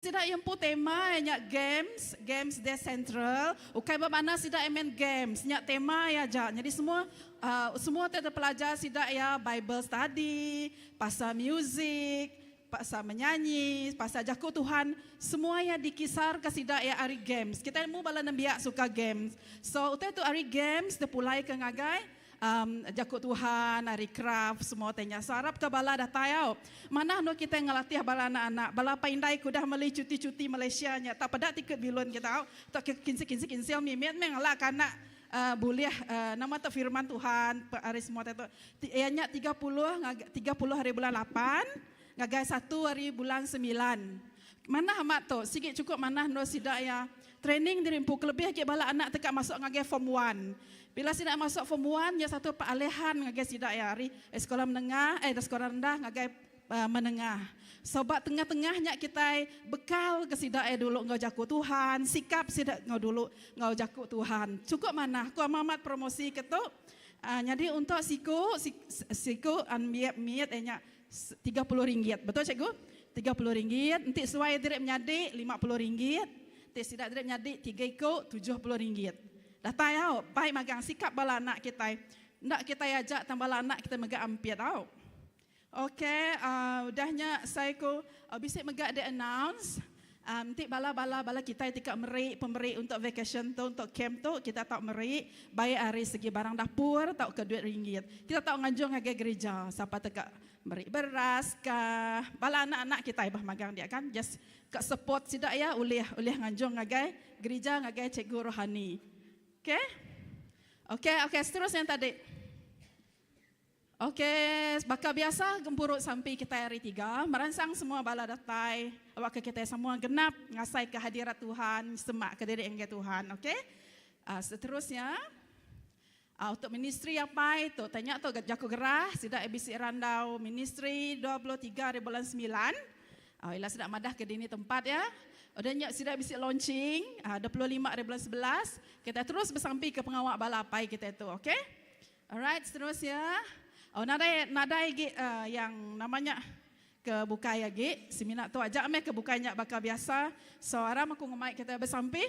Sida iya empu tema iya nya Games, Games Day Central. Ukai ba mana sida iya main games, nya tema iya aja. Nyadi semua uhh semua ti dipelajar sida iya Bible study, pasal music, pasal menyanyi, pasal jaku Tuhan, semua iya dikisarka sida iya ari games. Kitai nemu bala nembiak suka games. So utai tu ari games dipulaika ngagai Um jaku Tuhan ari craft semua utai nya. So arap ka bala datai au. Manah endur kitai ngelatih bala anak-anak. Bala apai indai ke udah meli cuti-cuti Malaysia nya tau peda tiket bilun kita au. Tau ke kinsil-kinsil mimit meh ngela ka anak uhh bulih uhh nama tu firman Tuhan ari semua utai tu. Iya nya 30 ngagai 30 hari bulan lapan ngagai satu hari bulan semilan. Manah amat tu sigi chukup manah endur sida iya Training diri empu kelebih agi bala anak teka masuk ngagai form one. Bila sida masuk form one nya satu peralihan ngagai sida iya ari sekolah menengah eh sekolah rendah ngagai menengah. So ba tengah-tengah nya kitai bekal ke sida iya dulu enggau jaku Tuhan, sikap sida enggau dulu enggau jaku Tuhan. Chukup manah ku amat amat promosi ke tu. Aaa nyadi untuk siku siku mit iya nya 30 ringgit. Betul cikgu? 30 ringgit. Enti suai diri menyadi 50 ringgit. Enti sida diri menyadi tiga iku 70 ringgit. Datai au, bai magang sikap bala anak kitai. Enda kitai aja tang bala anak kitai mega ampit au. Okey, uh, udah nya sai ku uh, bisi mega di announce um, enti bala-bala bala kitai ti ka meri pemeri untuk vacation tu untuk camp tu kita tau meri baik ari segi barang dapur tauka duit ringgit. Kita tau nganjung ngagai gereja sapa te ka meri beras ka bala anak-anak kitai bah magang dia kan just ka support sida iya ulih ulih nganjung ngagai gereja ngagai cikgu rohani. Okey. Okey okey seterusnya tadi. Okey, baka biasa gempuru sampi kitai hari tiga, meransang semua bala datai awakka kitai semua genap ngasaika hadirat Tuhan, semakka diri enggau Tuhan. Okey. Uh, seterusnya uh, untuk ministri apai tu tanya tu jaku gerah sida bisi randau ministri 23 hari bulan 9. Uh, ila sida madah ke dini tempat ya. Udah nya sida bisi launching uh, 25 hari bulan 11. Kita terus besampi ke pengawa bala apai kita tu, okey? Alright, seterusnya. Oh, nadai nadai agi uh, yang namanya ke bukai agi. Semina tu aja meh ke bukai nya baka biasa. So aram aku ngemai kita besampi.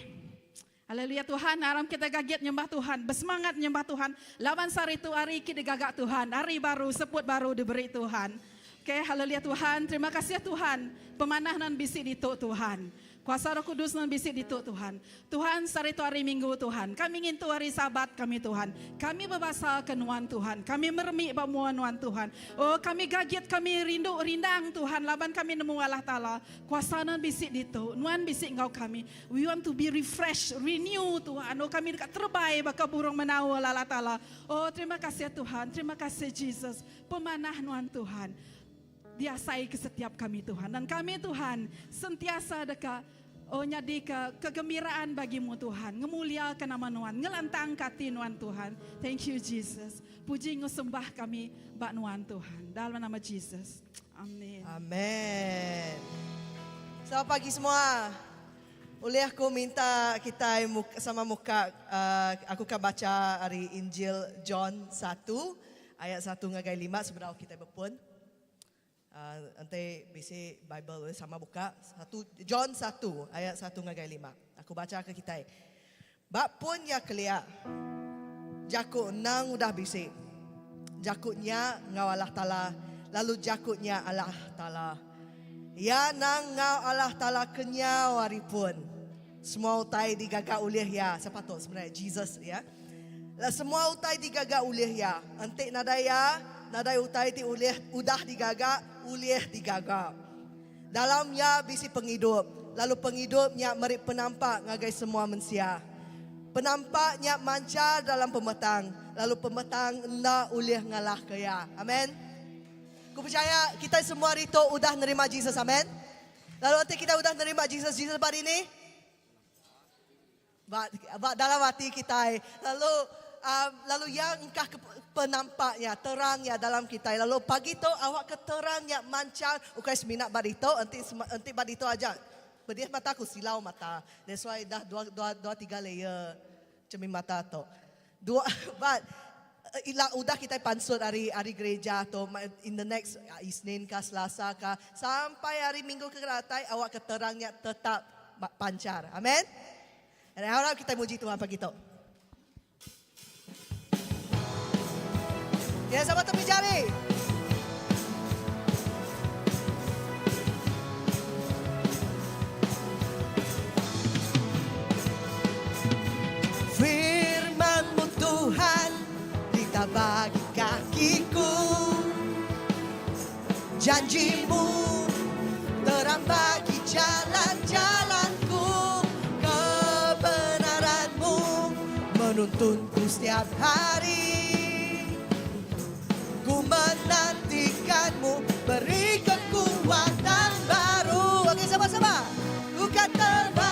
Haleluya Tuhan, aram kita gagit nyembah Tuhan, bersemangat nyembah Tuhan. Laban sehari tu hari ki digaga Tuhan, hari baru, seput baru diberi Tuhan. Okay, haleluya Tuhan, terima kasih Tuhan. Pemanah nan bisi ditu Tuhan. Kuasa Roh Kudus nuan bisi ditu Tuhan. Tuhan sehari tu hari Minggu Tuhan. Kami ngintu hari Sabat kami Tuhan. Kami bebasa ke nuan Tuhan. Kami meremi ba mua nuan Tuhan. Oh kami gagit kami rindu rindang Tuhan laban kami nemu Allah Taala kuasa nuan bisi ditu. Nuan bisi enggau kami. We want to be refresh, renew Tuhan. Oh kami deka terebai baka burung menaul Allah Taala. Oh terima kasih Tuhan. Terima kasih Jesus. Pemanah nuan Tuhan. Diasai ke setiap kami Tuhan. Dan kami Tuhan sentiasa deka oh nyadi ke kegembiraan bagimu Tuhan. Ngemulia ke nama Nuan. Ngelantang ke ati Nuan Tuhan. Thank you Jesus. Puji enggau sembah kami ba Nuan Tuhan. Dalam nama Jesus. Amin. Amen. Selamat pagi semua. Ulih aku minta kitai sama muka uh, aku ka baca ari Injil John 1 ayat 1 ngagai 5 sebedau kitai bepun. Uh, enti bisi Bible ulih sama buka satu John 1 ayat 1 ngagai 5. Aku baca ke kitai. Ba pun ya kelia jaku endang udah bisi. Jaku nya enggau Allah Taala lalu jaku nya Allah Taala. Iya nang enggau Allah Taala kenyau ari pun. Semua utai digaga ulih iya. Siapa tu sebenarnya? Jesus ya. Lah semua utai digaga ulih iya. Enti nadai iya, nadai utai ti ulih udah digaga ulih digaga. Dalam iya bisi pengidup, lalu pengidup nya meri penampak ngagai semua mensia. Penampak nya manchar dalam pemetang, lalu pemetang enda ulih ngalahka iya. Amen. Ku pechaya kitai semua ditu udah nerima Jesus. Amen. Lalu enti kitai udah nerima Jesus, Jesus ba dini? Ba, ba dalam ati kitai. Lalu um, lalu iya engkah ke penampak nya, terang nya dalam kitai. Lalu pagi tu awak ke terang nya manchar ukai semina ba ditu, enti enti ba ditu aja. Pedih mata aku silau mata. That's why dah dua dua dua tiga layer cermin mata tu. Dua but. Ila udah kitai pansut ari ari gereja tu in the next Isnin ka Selasa ka sampai hari Minggu ke datai awakka terang nya tetap panchar. Amen. Dan harap kitai muji Tuhan pagi tu. Ya sama tepi jari. Firmanmu Tuhan Pelita bagi kakiku Janjimu terang bagi jalan-jalanku Kebenaranmu menuntunku setiap hari Ku menantikanmu beri kekuatan baru Okey sama-sama Ku kan terbang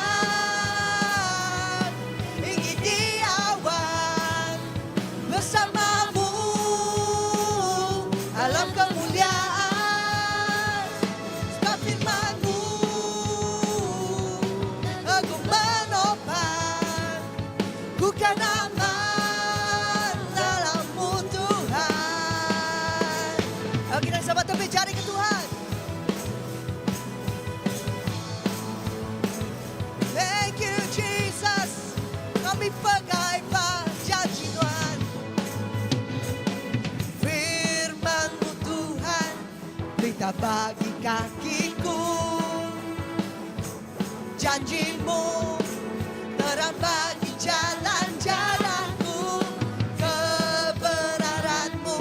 tinggi di awan Bersamamu alam kemuliaan Sebab firmanmu aku menopang Ku kan aman dalammu Tuhan. Okey dan sahabat tepi jari ke Tuhan. Thank you Jesus. Kami pegai janji Tuhan. Firmanmu Tuhan pelita bagi kakiku. Janjimu terang bagi jalan-jalanku Kebenaranmu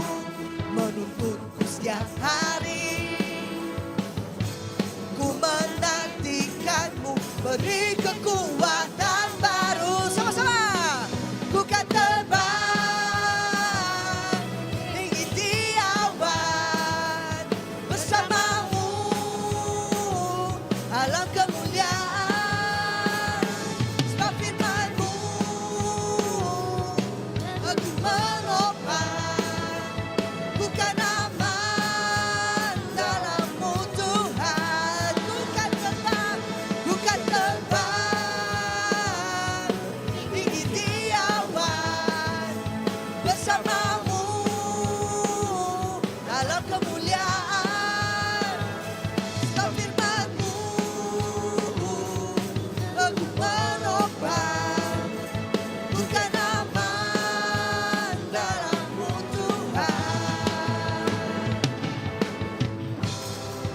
menuntunku setiap hari Ku menantikanmu beri kekuatan baru Sama-sama Ku kan terbang tinggi di awan Bersamamu alam kemuliaan Sebab firmanmu aku menopang Ku kan aman dalammu Tuhan Ku kan terbang, ku kan terbang Tinggi di awan Bersamamu dalam kemuliaan Sebab firmanmu aku menopang Ku kan aman dalammu Tuhan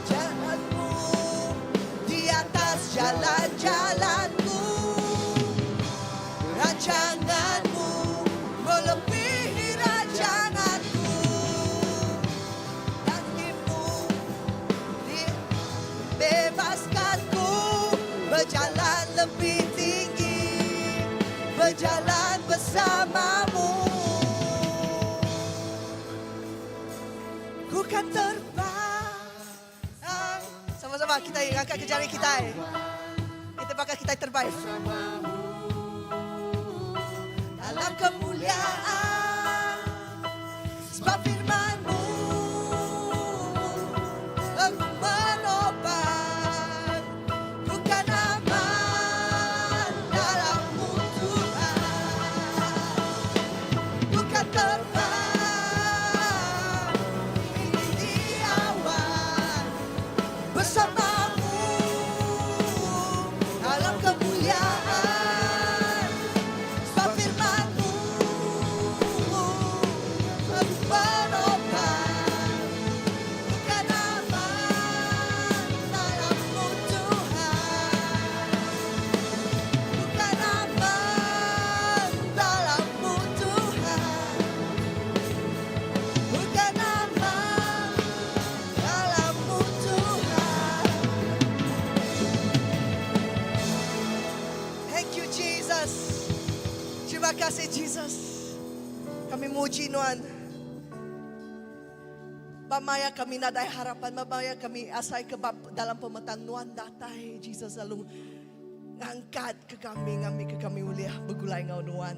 Jalanmu di atas jalan-jalanku Rancanganmu melebihi rancanganku Kakimu bebaskanku berjalan lebih tinggi Berjalan bersamamu Ku kan terbang Sama-sama kita angkat ke jari kita. Kita pakai kita terbaik. Dalam kemuliaan Sebab firmanmu Aku menopang Ku kan aman dalammu Tuhan Ku kan terbang tinggi di awan Bersamamu dalam kemuliaan Sebab firmanmu aku menopang Ku kan aman dalammu Tuhan Ku kan aman dalammu Tuhan Ku kan aman dalammu Tuhan Thank you Jesus. Terima kasih Jesus. Kami muji Nuan. Bamaya kami nadai harapan, bamaya kami asai ke bab dalam pemetang Nuan datai Jesus lalu ngangkat ke kami, ngambi ke kami ulih begulai ngau Nuan.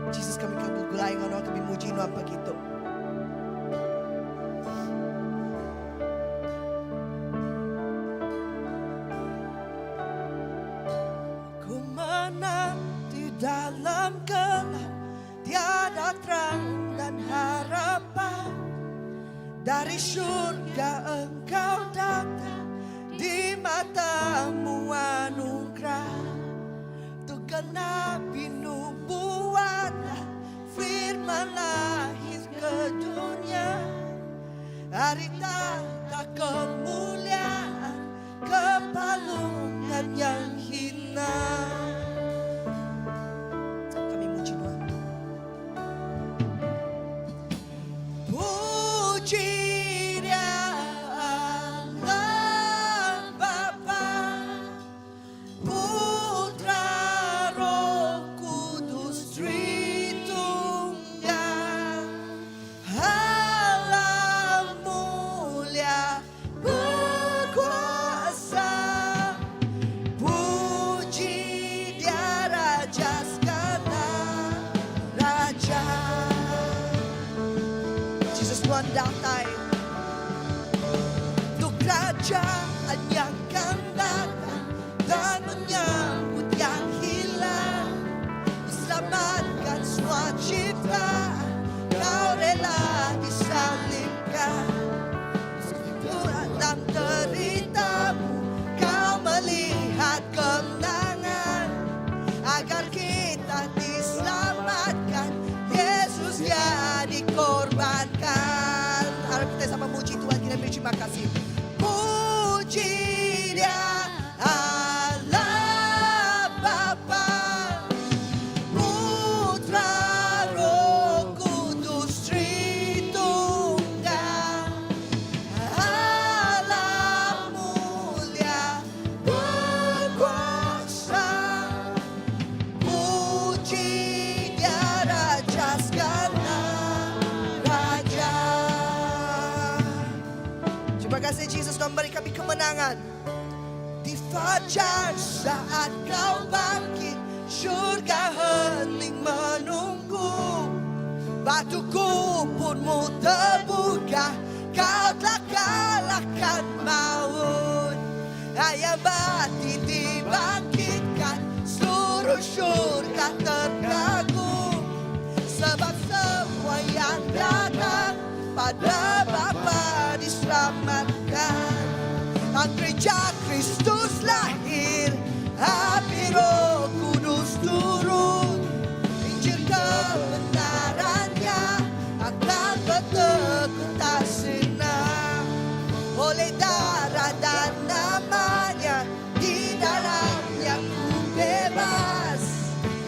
Jesus kami ke begulai ngau Nuan, kami muji Nuan pagi tu. Dari syurga engkau datang Di matamu anugerah Untuk genapi nubuatan Firman lahir ke dunia Ari tahta kemuliaan Ke palungan yang hina Kami muji Tuhan Puji dia Allah Bapa Putra Roh Kudus Tritunggal Allah mulia berkuasa Puji dia Raja segala Raja Jesus Tuhan datai Untuk kerajaan yang kan datang Dan menyambut yang hilang Selamatkan semua ciptaan Kau rela disalibkan Dalam deritamu Kau melihat kemenangan Agar kita diselamatkan Yesus ya dikorbankan Harap kita sama muji Tuhan Kita berterima kasih Puji dia Allah Bapa Putra Roh Kudus Tritunggal Allah mulia berkuasa Puji dia Raja segala Raja Terima kasih Jesus Tuhan beri kami kemenangan Di fajar saat kau bangkit Syurga hening menunggu Batu kuburmu terbuka Kau telah kalahkan maut Yang mati dibangkitkan Seluruh syurga terkagum Sebab semua yang datang Pada Bapa diselamatkan Gereja Kristus lahir Api Roh Kudus turun Injil kebenarannya Akan bertekuk tak sirna Oleh darah dan namanya Di dalamnya ku bebas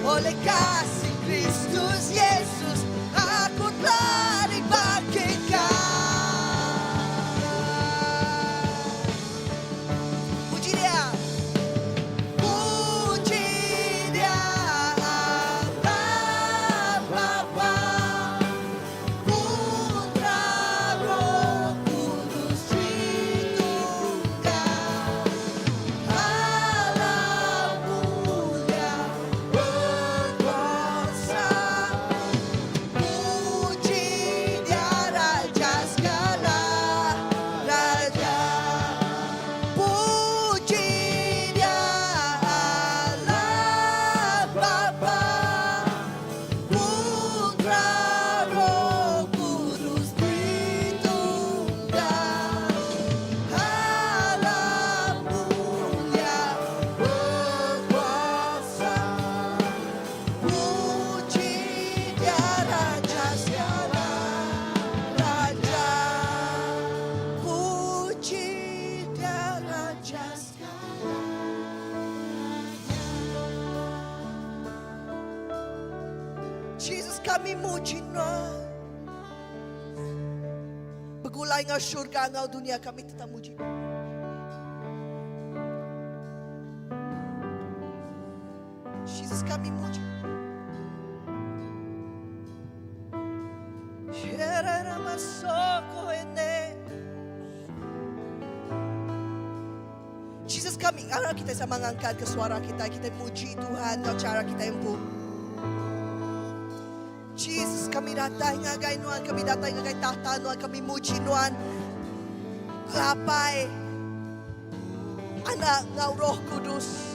Oleh kasih Kristus Yesus Aku telah dibangkitkan Puji dia Puji dia Allah Bapa Putra Roh Kudus Tritunggal Allah mulia berkuasa Puji dia Raja segala Raja Puji dia Allah Bapa Putra Roh Kudus Tritunggal Allah mulia berkuasa Puji dia Raja segala Raja Puji dia Raja segala Jesus kami muji Nuan Begulai ngau syurga ngau dunia kami tetap muji Jesus kami muji Jesus kami arap kita sama ngangkat ke suara kita kita muji Tuhan enggau chara kita empu. Jesus kami datai ngagai nuan kami datai ngagai tahta nuan kami muji nuan Apai Anak enggau Roh Kudus.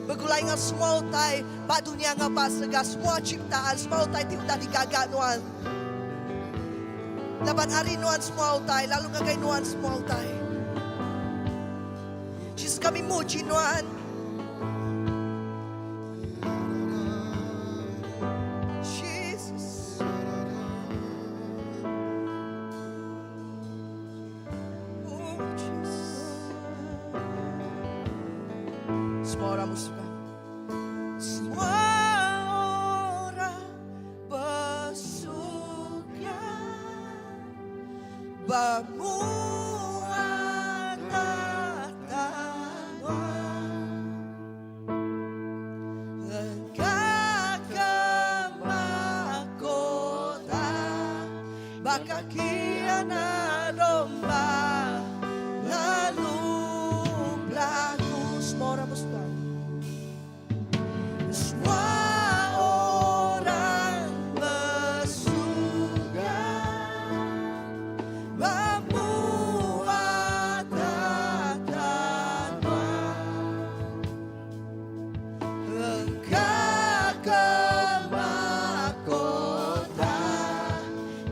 Begulai enggau semua utai ba dunya enggau ba serega, semua ciptaan, semua utai ti udah digaga nuan. Laban ari Nuan semua utai, lalu ngagai Nuan semua utai. Jesus kami muji Nuan. Jesus. Oh Jesus. Semua orang suka. Semua orang bersuka ba mua takhta Nuan. Ngengkah ke mahkota ba kaki anak domba lalu belagu. Semua orang bersuka. Semua orang bersuka ba mua takhta Nuan. Ngengkah ke mahkota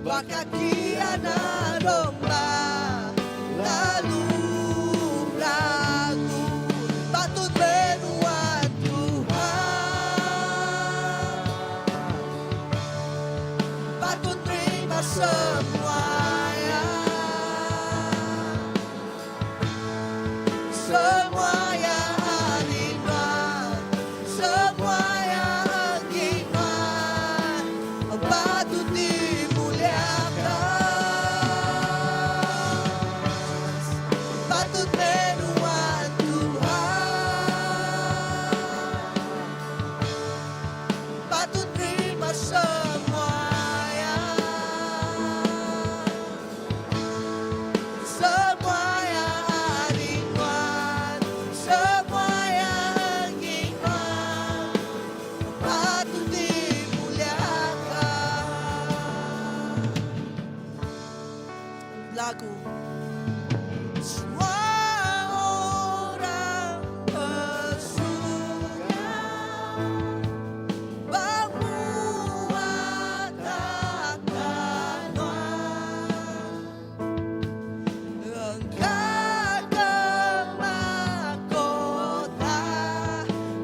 ba kaki anak domba lalu belagu patut meh Nuan Tuhan patut terima semuanya semuanya ari Nuan semuanya enggi Nuan patut dimuliakan patut meh Nuan Tuhan patut terima semuanya semuanya ari Nuan semuanya enggi Nuan patut dimuliakan lagu semua orang bersuka ba mua takhta Nuan Ngengkah ke mahkota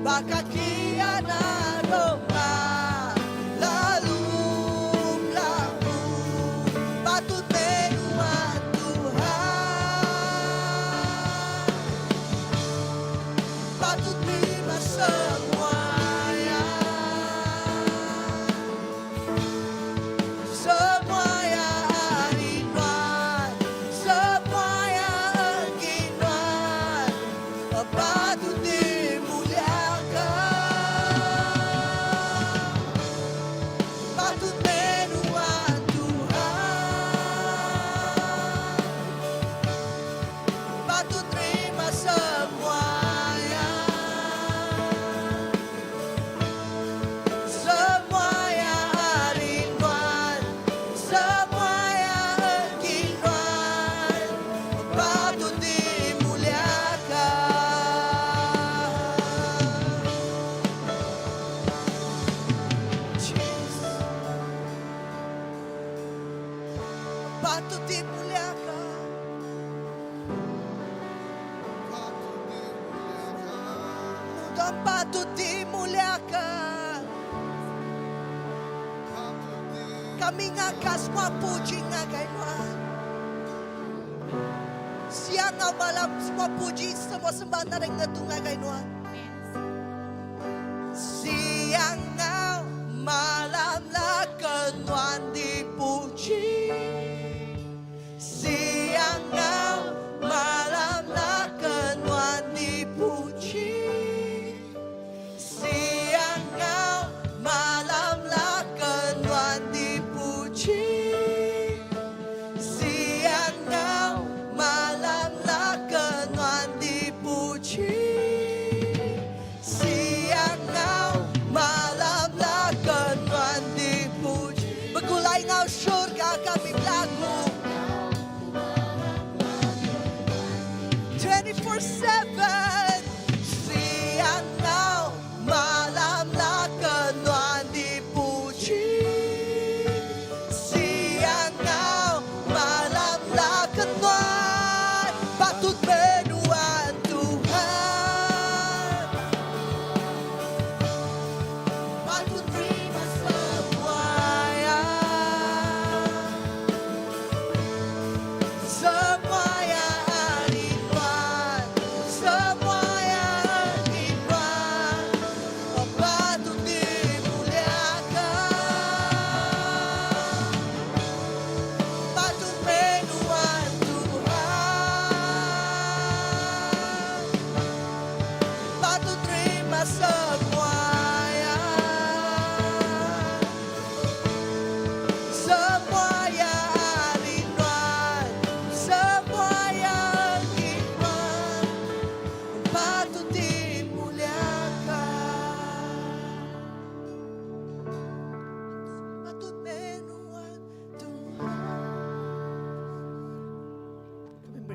ba kaki anak domba lalu belagu patut meh Nuan Tuhan patut terima semuanya semuanya ari Nuan semuanya enggi Nuan patut dimuliakan patut meh Nuan Tuhan patut terima semuanya semuanya ari Nuan semuanya enggi Nuan patut dimuliakan Jesus patut dimuliakan Tuhan patut dimuliakan Kami ngangkat semua puji ngagai Nuan Siang ngau malam semua puji semua sembah nadai ngetu ngagai Nuan Siang ngau malam lah ke Nuan dipuji Siang ngau malam lah ke Nuan dipuji Siang ngau malam lah ke Nuan dipuji Siang ngau malam lah ke Nuan dipuji.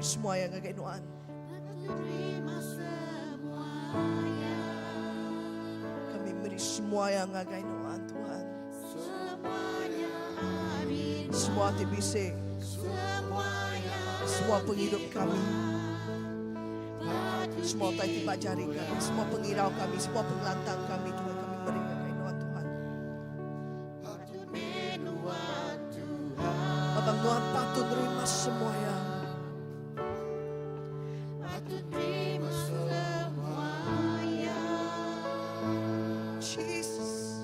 semua yang ngagai nuan. Kami meri semua yang ngagai nuan Tuhan. Semua ti bisi. Semua penghidup kami. Semua utai ti ba jari kami. Semua pengirau kami. Semua pengelantang kami Tuhan. Kami meri ngagai nuan Tuhan. Abang nuan patut nerima semua ya. Jesus.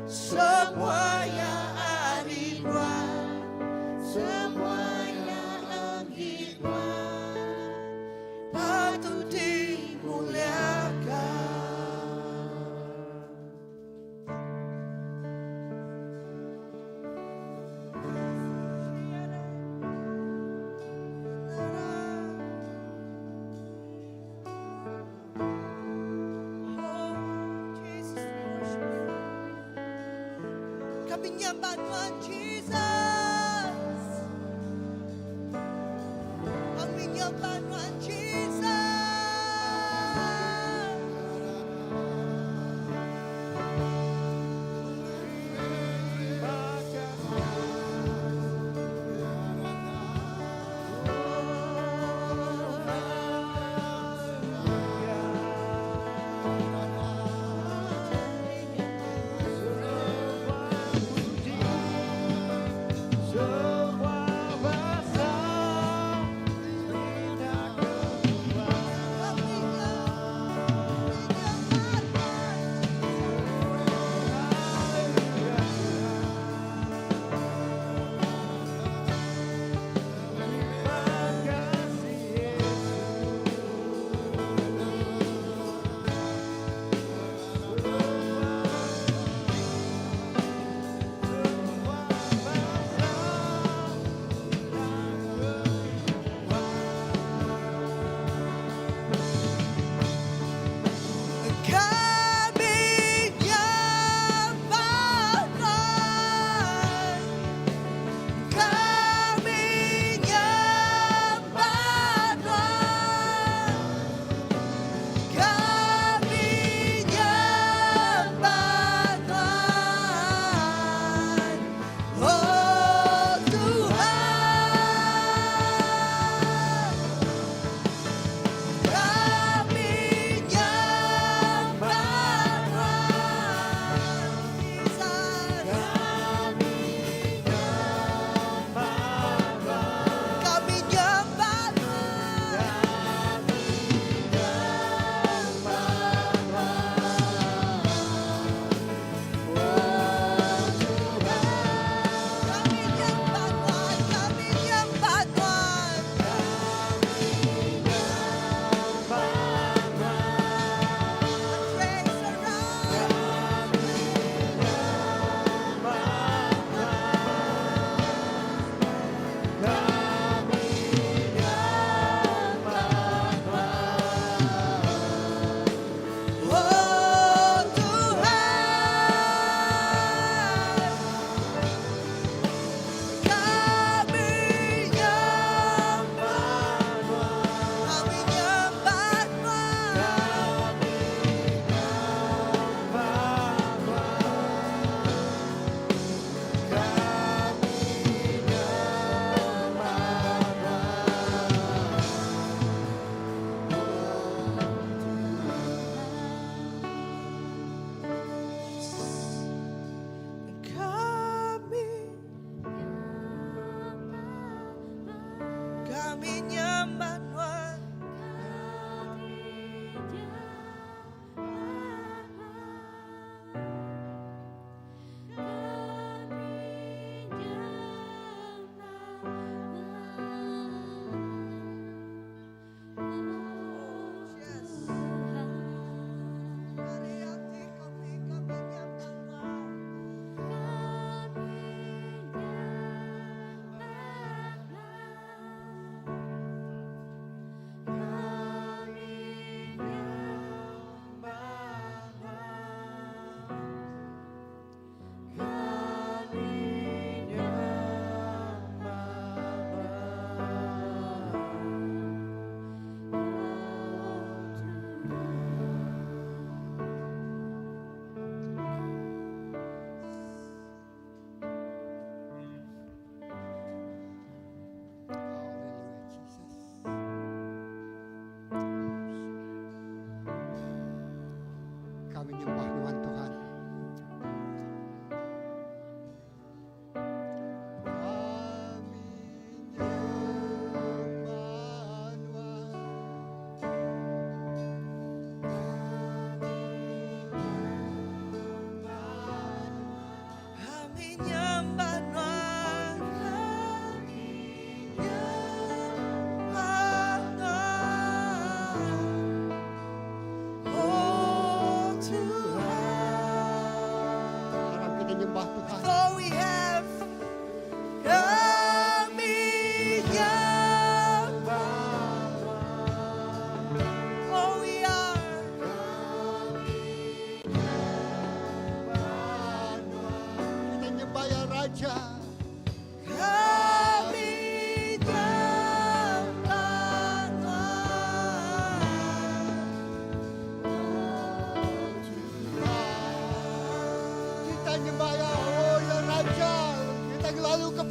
Semua yang ari nuan. Semua yang enggi nuan. Patut dimuliakan. Oh, Jesus, we worship you. Kami nyembah Tuhan Jesus. Kami nyembah Tuhan Jesus.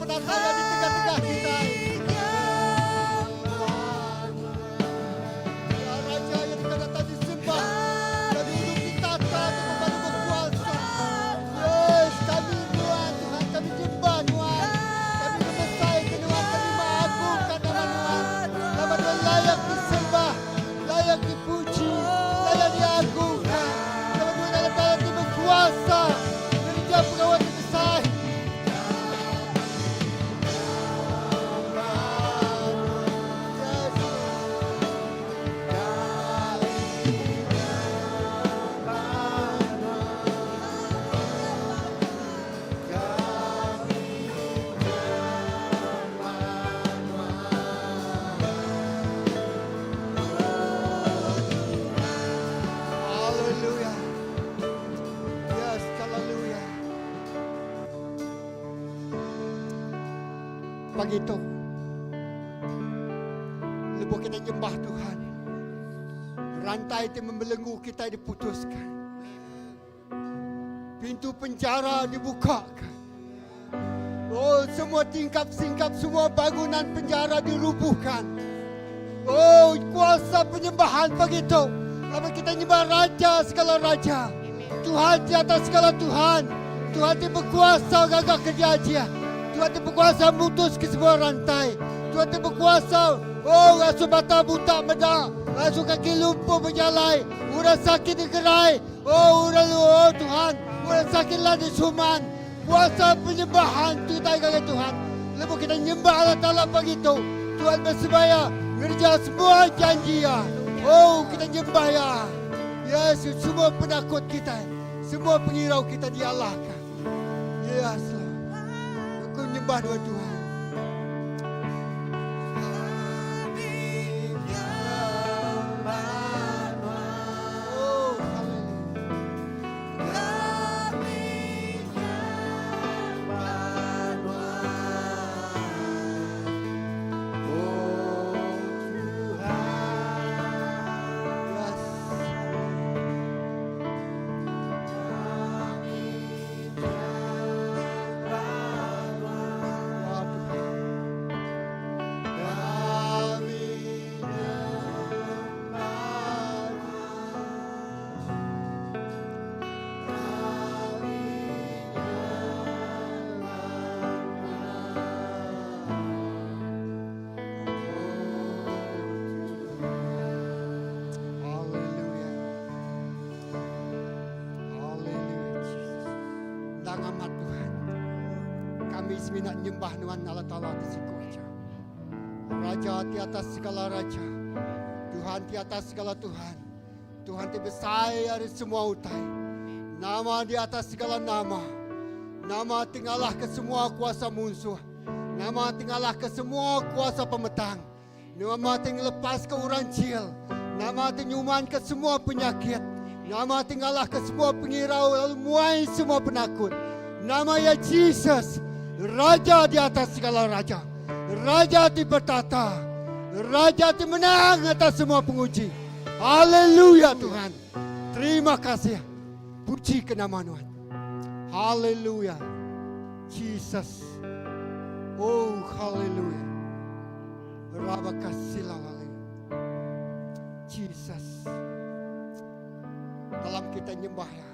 Tata iya di tengah-tengah kitai. Ya Raja yang deka datai disembah, Iya duduk di tata ti pemadu bekuasa. Yes, kami nuan Tuhan, kami nyembah nuan. Kami ngemesaika nuan, kami mengagungka nama nuan. Laban nuan layak disembah, layak dipuji, layak diagungka. Laban nuan Allah Taala ti bekuasa ngereja pengawa ti besai. Hallelujah. Yes, hallelujah. Pagi tu, lebuh kita nyembah Tuhan, rantai ti membelenggu kita diputuskan. Pintu penjara dibukakan. Oh, semua tingkap-singkap, semua bangunan penjara dirubuhkan. Oh, kuasa penyembahan pagi tu. Laban kita nyembah Raja segala raja. Tuhan di atas segala Tuhan. Tuhan ti bekuasa ngaga kereja ajih. Tuhan ti bekuasa mutus ke semua rantai. Tuhan ti bekuasa oh ngasuh mata buta meda, ngasuh kaki lumpuh bejalai, orang sakit digerai. Oh orang oh Tuhan, orang sakit lah disuman. Kuasa penyembahan tu tai ngagai Tuhan. Lebuh kita nyembah Allah Taala pagi tu, Tuhan besemaya ngereja semua janji iya. Oh kita nyembah iya. Yesus semua penakut kita, semua pengirau kita dialahkan. Yes. Aku nyembah dua Tuhan. Oh, hallelujah. Yes. Ya Tuhan. Kami nyembah Kami nyembah Hallelujah. Hallelujah, Jesus. Endang amat Tuhan. Kami semina nyembah Nuan Allah Taala ti siku aja. Raja di atas segala raja. Tuhan di atas segala Tuhan. Tuhan ti besai ari semua utai. Nama di atas segala nama. Nama ti ngalah ke semua kuasa munsuh. Nama ti ngalah ke semua kuasa pemetang. Nama ti ngelepas ke orang jil. Nama ti nyuman ke semua penyakit. Nama ti ngalah ke semua pengirau lalu muai semua penakut. Nama ya Jesus, Raja di atas segala raja. Raja ti bertata. Raja ti menang atas semua penguji. Haleluya Tuhan. Terima kasih. Puji ke nama Tuhan. Haleluya. Jesus. Oh, haleluya. Rabakasilalale. Jesus. Dalam kita nyembah ya.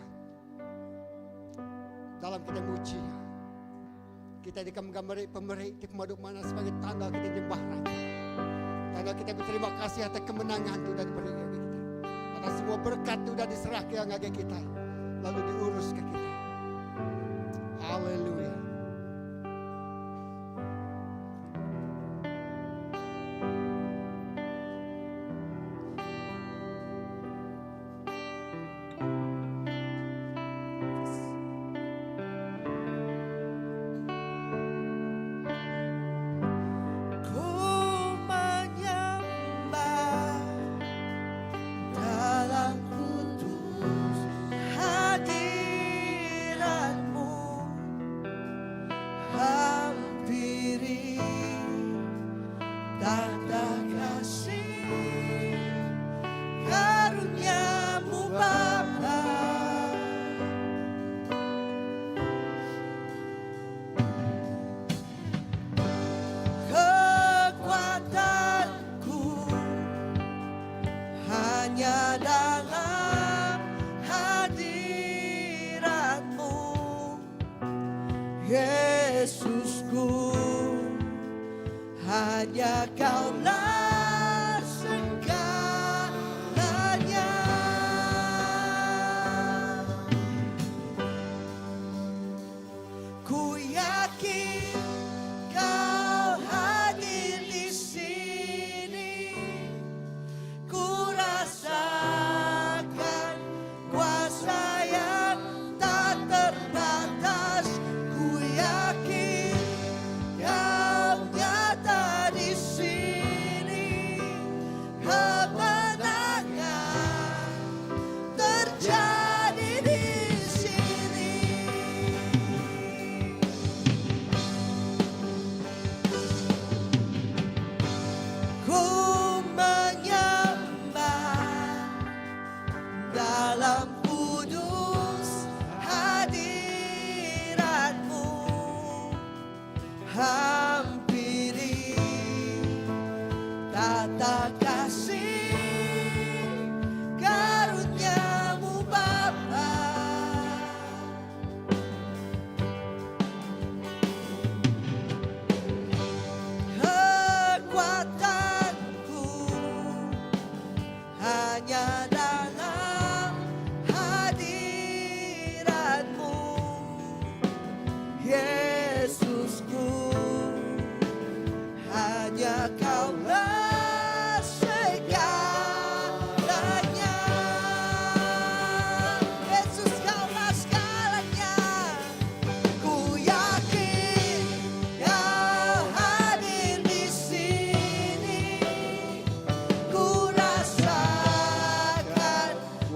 Dalam kita muji ya. Kita deka meri pemeri ti pemadu manah sebagai tanda kita nyembah Raja. Tanda kita berterima kasih atas kemenangan tu sudah diberi kepada kita. Atas semua berkat tu sudah diserahkan kepada kita. Lalu diurus ke kita. Haleluya. Ku menyembah dalam kudus hadiratmu. Hanya kaulah segalanya. Ku yakin kau hadir di sini. Ku rasakan kuasa yang tak terbatas. Ku yakin kau nyata di sini. Kemenangan terjadi di sini. Ku menyembah dalam kudus hadiratmu hampiri tata kasih karuniamu Bapa. Kekuatanku hanya dalam hadiratmu Yesusku hanya kaulah segalanya Yesus kaulah segalanya Ku yakin kau hadir di sini Ku rasakan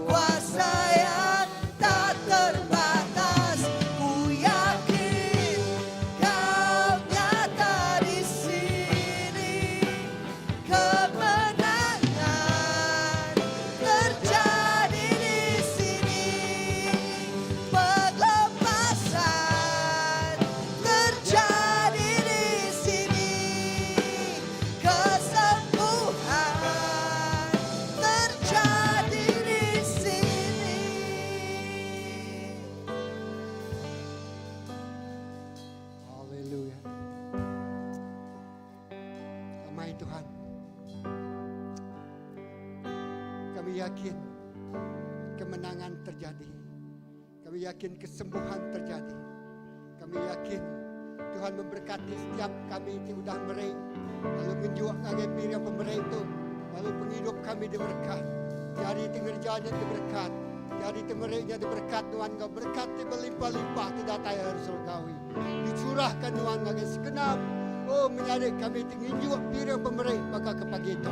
kuasa yang tak terbatas Ku yakin kau nyata di sini Kemenangan terjadi di sini Pelepasan terjadi di sini Kesembuhan terjadi di sini. Haleluya. Damai Tuhan. Kami yakin kemenangan terjadi. Kami yakin kesembuhan terjadi. Kami yakin Tuhan memberkati setiap kami ti udah meri. Lalu ngenjuk ngagai piring pemeri tu. Lalu pengidup kami diberkat. Jari ti ngereja nya diberkat. Jari ti meri nya diberkat Tuhan enggau berkat ti belimpah-limpah ti datai ari surgawi. Dicurahkan Tuhan ngagai segenap oh menyadi kami ti ngenjuk piring pemeri baka ke pagi tu.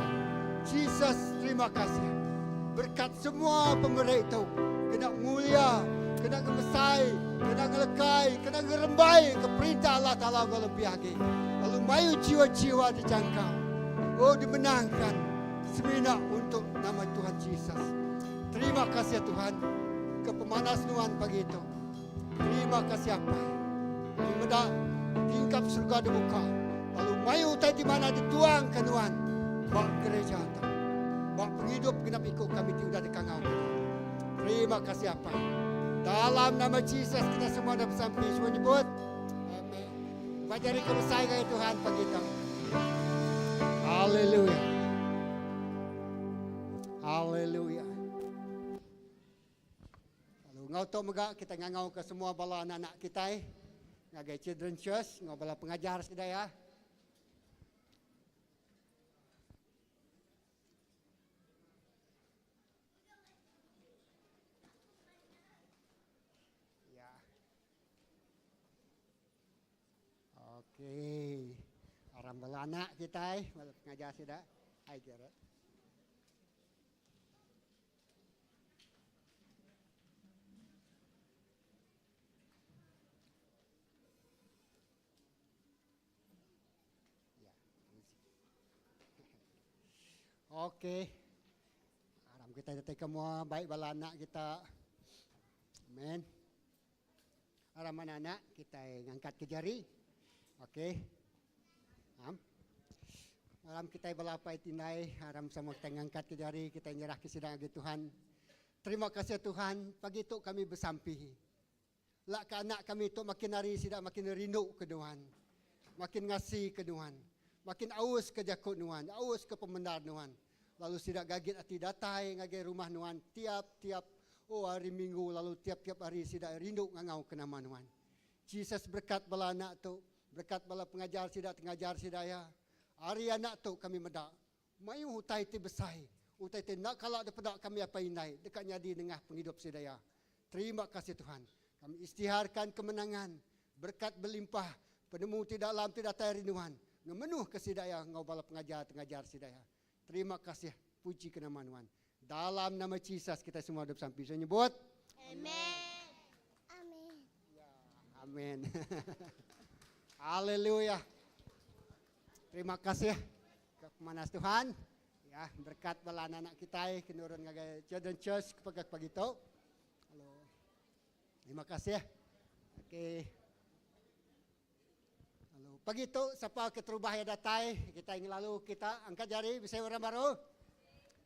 Jesus terima kasih. Berkat semua pemeri tu kena mulia, kena ngemesai, kena ngelekai, kena ngerembai ke perintah Allah Ta'ala enggau lebih agi. Lalu mayu jiwa-jiwa dijangkau. Oh dimenangkan semina untuk nama Tuhan Jesus. Terima kasih Tuhan ke pemanas nuan pagi itu. Terima kasih apa. Kami meda tingkap surga dibuka. Lalu mayu utai di mana dituang ke nuan. Ba gereja tu. Ba penghidup genap ikut kami ti udah dikangau. Terima kasih apa. Dalam nama Jesus kita semua dah bersampi. Semua nyebut. Amin. Bajari kebesar gaya Tuhan pagi itu. Haleluya. Haleluya. Lalu ngau tu mega kita ngangau ke semua bala anak-anak kita eh. Ngagai Children Church, ngau bala pengajar sida ya. Ya. Okey. Aram bala anak kita eh, bala pengajar sida. Hai Gerard. Ya. Okey. Aram kita datai ke mua baik bala anak kita. Amen. Aram anak-anak kita ngangkat ke jari. Okey. Am. Aram kita bala apai tindai, aram sama kita ngangkat ke jari, kita nyerah ke sidang agi Tuhan. Terima kasih Tuhan, pagi tu kami besampi. Lak ke anak kami tu makin hari sida makin rindu ke Tuhan. Makin ngasi ke Tuhan. Makin aus ke jaku Nuan, aus ke pemendar Nuan. Lalu sida gagit ati datai ngagai rumah Nuan tiap-tiap oh hari minggu lalu tiap-tiap hari sida rindu ngangau ke nama Nuan. Jesus berekat bala anak tu, berekat bala pengajar sida ti ngajar sida iya. Ari anak tu kami meda mayuh utai ti besai, utai ti enda kala dipeda kami apai indai deka nyadi nengah pengidup sida iya. Terima kasih Tuhan. Kami istiharkan kemenangan, berekat belimpah, penemu ti dalam ti datai ari Nuan ngemenuhka sida iya enggau bala pengajar ti ngajar sida iya. Terima kasih, puji ke nama Nuan. Dalam nama Jesus kitai semua dep sampi. Saya nyebut. Amen. Amen. Ya, amen. Haleluya. Terima kasih ke pemanas Tuhan. Ya, berkat bala anak-anak kita ke nurun ngagai Children Church ke pagi tu. Halo. Terima kasih. Okey. Lalu pagi tu siapa keterubah yang datai kita ingin lalu kita angkat jari bisa orang baru.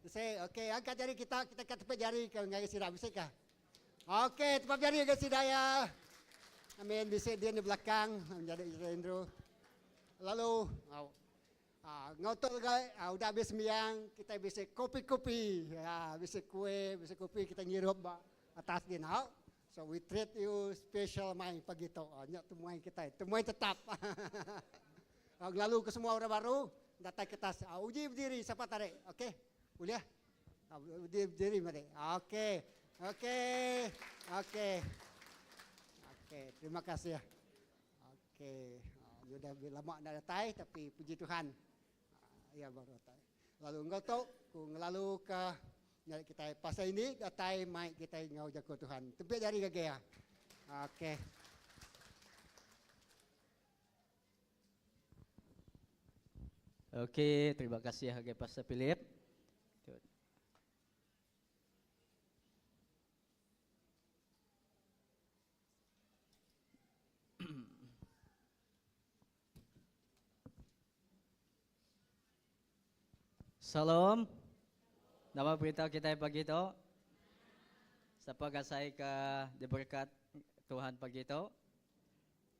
Bisa okey angkat jari kita kita kat tepat jari ke ngagai sida bisa kah? Okey tepat jari ke sida ya. Amin bisa dia di belakang menjadi Andrew. Lalu oh, Ah, ngau tu gai, ah, udah habis sembiang, kita bisa kopi-kopi, ya, bisa kue, bisa kopi kita ngirup ba atas din hau. So we treat you special mai pagi tu. Ah, nya temuai kita, temuai tetap. ah, lalu ke semua orang baru datang ke atas. Ah, uji berdiri siapa tarik. Okey. Boleh? Ah, berdiri, berdiri mari. Okey. Okey. Okey. Okey, terima kasih. Okey, uh, udah lama nak datai tapi puji Tuhan. Uh, ya baru datai. Lalu enggau tu ku ngelalu ke nyari kita pasal ini datai mai kita ngau jago Tuhan. Tepik jari gage ya. Okey. Okey, terima kasih ngagai Pastor Philip. Salam. Nama berita kita pagi tu? Siapa gasai ke diberkat Tuhan pagi tu?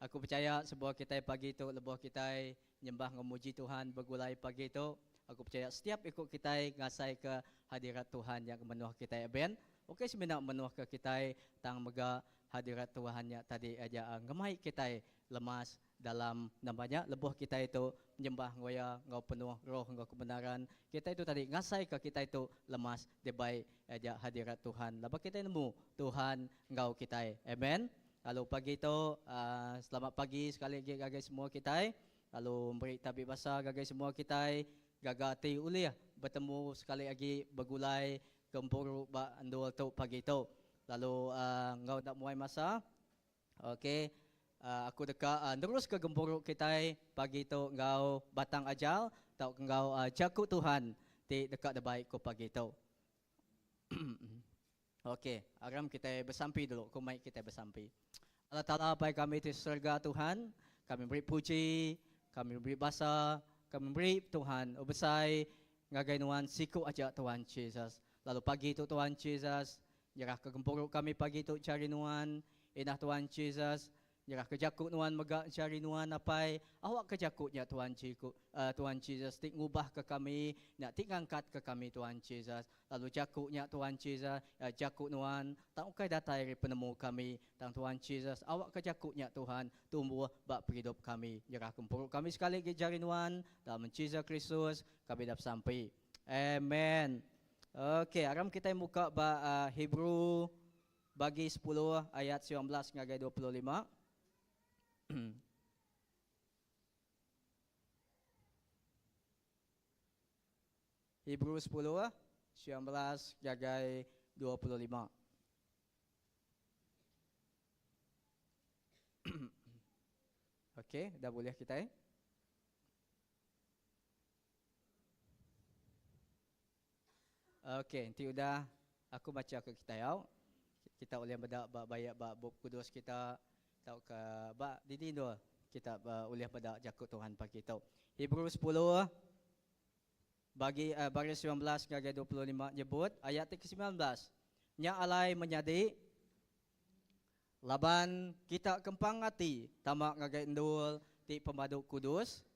Aku percaya sebuah kita pagi tu lebuh kita nyembah memuji Tuhan bergulai pagi tu. Aku percaya setiap ikut kita ngasai ke hadirat Tuhan yang menuh kita ben. Ukai semina menuhka kitai tang mega hadirat Tuhan nya tadi aja ngemai kitai lemas dalam nama nya lebuh kitai tu nyembah enggau iya enggau penuh roh enggau kebenaran kitai tu tadi ngasaika kitai tu lemas dibai aja hadirat Tuhan laban kitai nemu Tuhan enggau kitai. Amen. Lalu pagi tu selamat pagi sekali agi ngagai semua kitai lalu meri tabi basa ngagai semua kitai gaga ati ulih betemu sekali agi begulai Gempuru ba endur tu pagi tu. Lalu enggau enda muai masa, ok aku deka neruska gempuru kitai pagi tu enggau batang ajar tauka enggau jaku Tuhan ti deka dibai ku pagi tu. Ok, aram kitai besampi dulu, ku mai kitai besampi. Allah Taala Apai kami ti serega Tuhan, kami meri puji, kami meri basa, kami meri Tuhan besai ngagai nuan siku aja Tuhan Jesus. Lalu pagi tu Tuhan Jesus, nyerahka gempuru kami pagi tu chari nuan, indah Tuhan Jesus, Nyerahka jaku nuan mega jari nuan apai, awakka jaku nya Tuhan Jiku Tuhan Jesus ti ngubahka kami, nya ti ngangkatka kami Tuhan Jesus. Lalu jaku nya Tuhan Jesus jaku nuan tang ukai datai ari penemu kami, tang Tuhan Jesus awakka jaku nya Tuhan tumbuh ba pengidup kami. Nyerahka empuru kami sekali agi jari nuan, dalam Jesus Kristus kami dah besampi. Amen. Ok, aram kitai muka ba Hebrew Bagi sepuluh ayat 19 ngagai 25. Hebrew 10, 19 ngagai 25. Okey, dah boleh kita eh? Okey, enti udah aku macha ke kitai au. Kita ulih meda ba bayak ba Bup Kudus kita tauka ba dini endur kita ulih meda jaku Tuhan pagi tu. Hebrew sepuluh bagi baris 19 ngagai 25 nyebut ayat ti ke 19. Nya alai menyadi laban kita kempang ati tama ngagai endur ti pemadu kudus.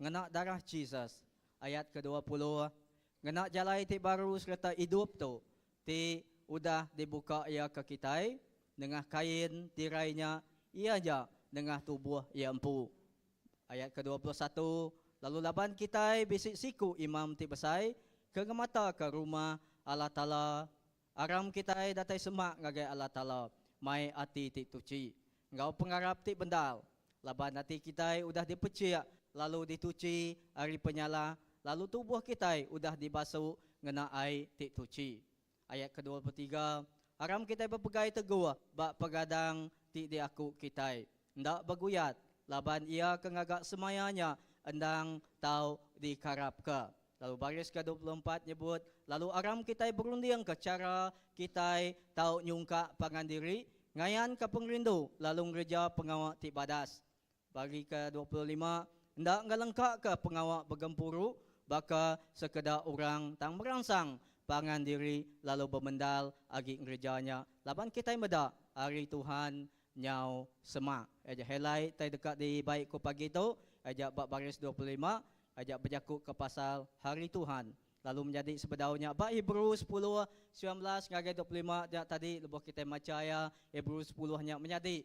Ngena darah Jesus. Ayat ke 20, Ngena jalai ti baru sereta idup tu ti udah dibuka Iya ke kitai nengah kain tirai nya, iya nya nengah tubuh Iya empu. Ayat ke 21, Lalu laban kitai bisi siku imam ti besai ke ngemataka rumah Allah Taala, Aram kitai datai semak ngagai Allah Taala mai ati ti tuchi enggau pengarap ti bendar, laban ati kitai udah dipechik lalu dituchi ari penyalah lalu tubuh kitai udah dibasu ngena ai ti tuchi. Ayat ke 23, Aram kitai bepegai teguh ba pegadang ti diaku kitai, enda beguyat, laban iya ke ngaga semaya nya endang tau dikarapka. Lalu baris ke 24 nyebut, Lalu aram kitai berundingka chara kitai tau nyungkak pangan diri, ngayanka pengerindu lalu ngereja pengawa ti badas. Bagi ke 25, enda ngelengkaka pengawa begempuru baka sekeda orang tang meransang pangan diri lalu bemendar agi ngereja nya laban kitai meda Hari Tuhan nyau semak. Aja helai tai deka dibai ku pagi tu, aja ba baris 25, aja bejaku ke pasal Hari Tuhan. Lalu menyadi sebedau nya ba Hebrew 10, 19 ngagai 25 nya tadi lebuh kitai macha iya, Hebrew 10 nya menyadi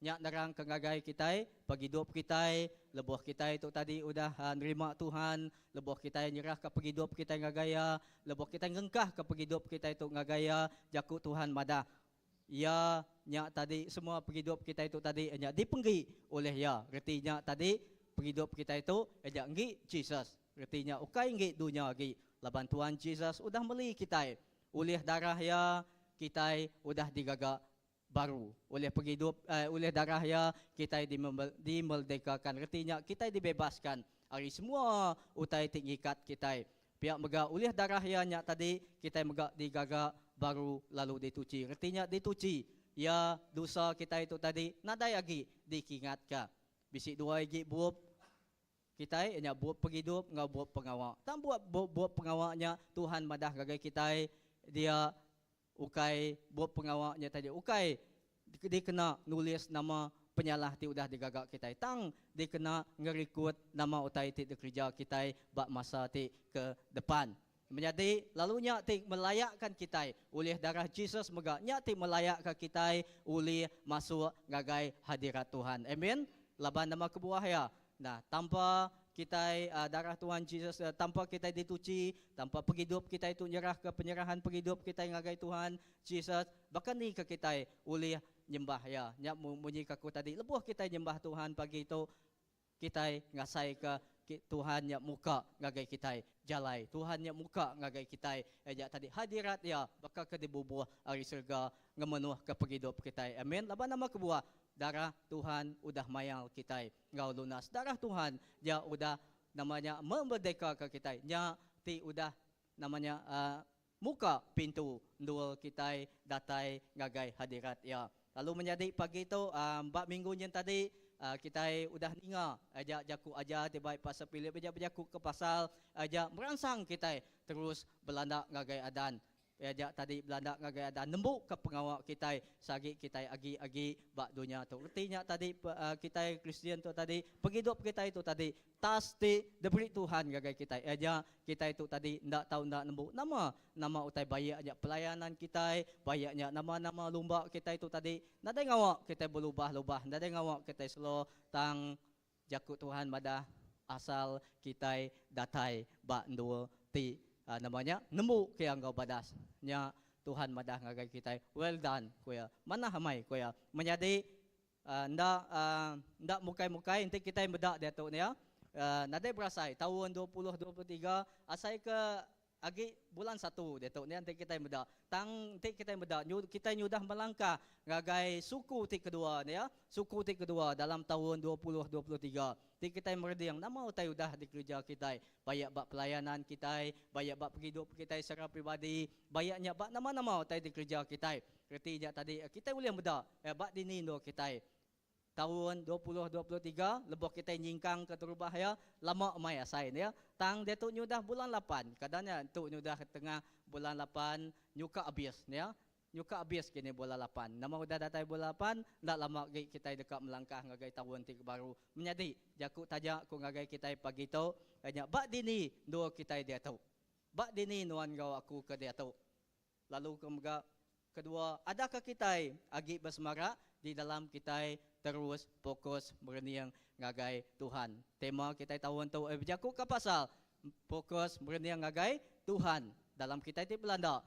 nya nerang ke ngagai kitai pengidup kitai lebuh kitai tu tadi udah nerima Tuhan, lebuh kitai nyerahka pengidup kitai ngagai Iya, lebuh kitai ngengkahka pengidup kitai tu ngagai Iya, jaku Tuhan madah Iya nya tadi semua pengidup kitai tu tadi nya dipenggi ulih Iya. Reti nya tadi pengidup kitai tu nya enggi Jesus. Reti nya ukai enggi dunya agi laban Tuhan Jesus udah meli kitai ulih darah Iya kitai udah digaga baru. Ulih pengidup ulih darah Iya kitai dimerdekakan. Reti nya kitai dibebaskan ari semua utai ti ngikat kitai. Pia mega ulih darah iya nya tadi kitai mega digaga baru lalu dituchi. Reti nya dituchi iya dosa kitai tu tadi nadai agi dikingatka. Bisi dua igi bup kitai iya nya bup pengidup enggau bup pengawa. Tang bup bup pengawa nya Tuhan madah ngagai kitai dia Ukai bup pengawa nya tadi ukai dikena nulis nama penyalah ti udah digaga kitai tang dikena ngerikut nama utai ti dikereja kitai ba masa ti ke depan. Menyadi, lalu nya ti melayakka kitai ulih darah Jesus mega nya ti melayakka kitai ulih masuk ngagai hadirat Tuhan. Amen. Laban nama kebuah iya? Nah, tanpa kitai darah Tuhan Jesus, tanpa kitai dituchi, tanpa pengidup kitai tu nyerahka penyerahan pengidup kitai ngagai Tuhan Jesus, baka ni ke kitai ulih nyembah Iya? Nya munyi ke aku tadi, lebuh kitai nyembah Tuhan pagi tu, kitai ngasaika Tuhan nya muka ngagai kitai jalai. Tuhan nya muka ngagai kitai nya tadi hadirat Iya baka ke dibubuh ari serega ngemenuhka pengidup kitai. Amen. Laban nama kebuah? Darah Tuhan udah mayal kitai. Enggau lunas darah Tuhan nya udah nama nya memerdekaka kitai nya ti udah nama nya muka pintu endur kitai datai ngagai hadirat iya. Lalu menyadi pagi tu ba minggu nyin tadi kitai udah ninga aja jaku ajar ti bai Pastor Philip aja bejaku ke pasal aja meransang kitai terus belanda ngagai adan. Pia aja tadi belanda ngagai adan nembuka pengawa kitai seagi kitai agi-agi ba dunya tu. Reti nya tadi kitai Kristian tu tadi, pengidup kitai tu tadi tas ti diberi Tuhan ngagai kitai. Iya nya kitai tu tadi enda tau enda nembu nama nama utai baik nya pelayanan kitai, baik nya nama-nama lumba kitai tu tadi. Nadai ngawa kitai belubah-lubah, nadai ngawa kitai slow tang Jaku Tuhan madah asal kitai datai ba endur ti nama nya nembu ke iya enggau badas. Nya Tuhan madah ngagai kitai well done ku iya. Manah amai ku iya. Menyadi enda enda mukai-mukai enti kitai meda diatu nya nadai berasai taun 2023 asai ke Agi bulan satu diatu nya enti kitai meda. Tang enti kitai meda nyu kitai nyudah melangkah ngagai suku ti kedua nya, suku ti kedua dalam taun 2023. Ti kitai mereding nama utai udah dikereja kitai baik ba pelayanan kitai, baik ba pengidup kitai secara peribadi, baik nya ba nama-nama utai dikereja kitai. Reti nya tadi kitai ulih meda ba dini endur kitai. Taun 2023 lebuh kitai nyingkang keterubah iya, lama amai asai ne iya. Tang diatu nyudah bulan lapan, kada nya tu nyudah tengah bulan lapan nyuka abis ne iya. Nyuka abis kini bulan lapan. Nama udah datai bulan lapan, enda lama agi kitai deka melangkah ngagai taun ti baru. Menyadi, jaku taja ku ngagai kitai pagi tu, iya nya ba dini endur kitai diatu. Ba dini nuan enggau aku ke diatu. Lalu ke mega kedua, adakah kitai agi besemarak di dalam kitai terus fokus merening ngagai Tuhan. Tema kitai taun tu eh bejaku ka pasal fokus merening ngagai Tuhan dalam kitai ti belanda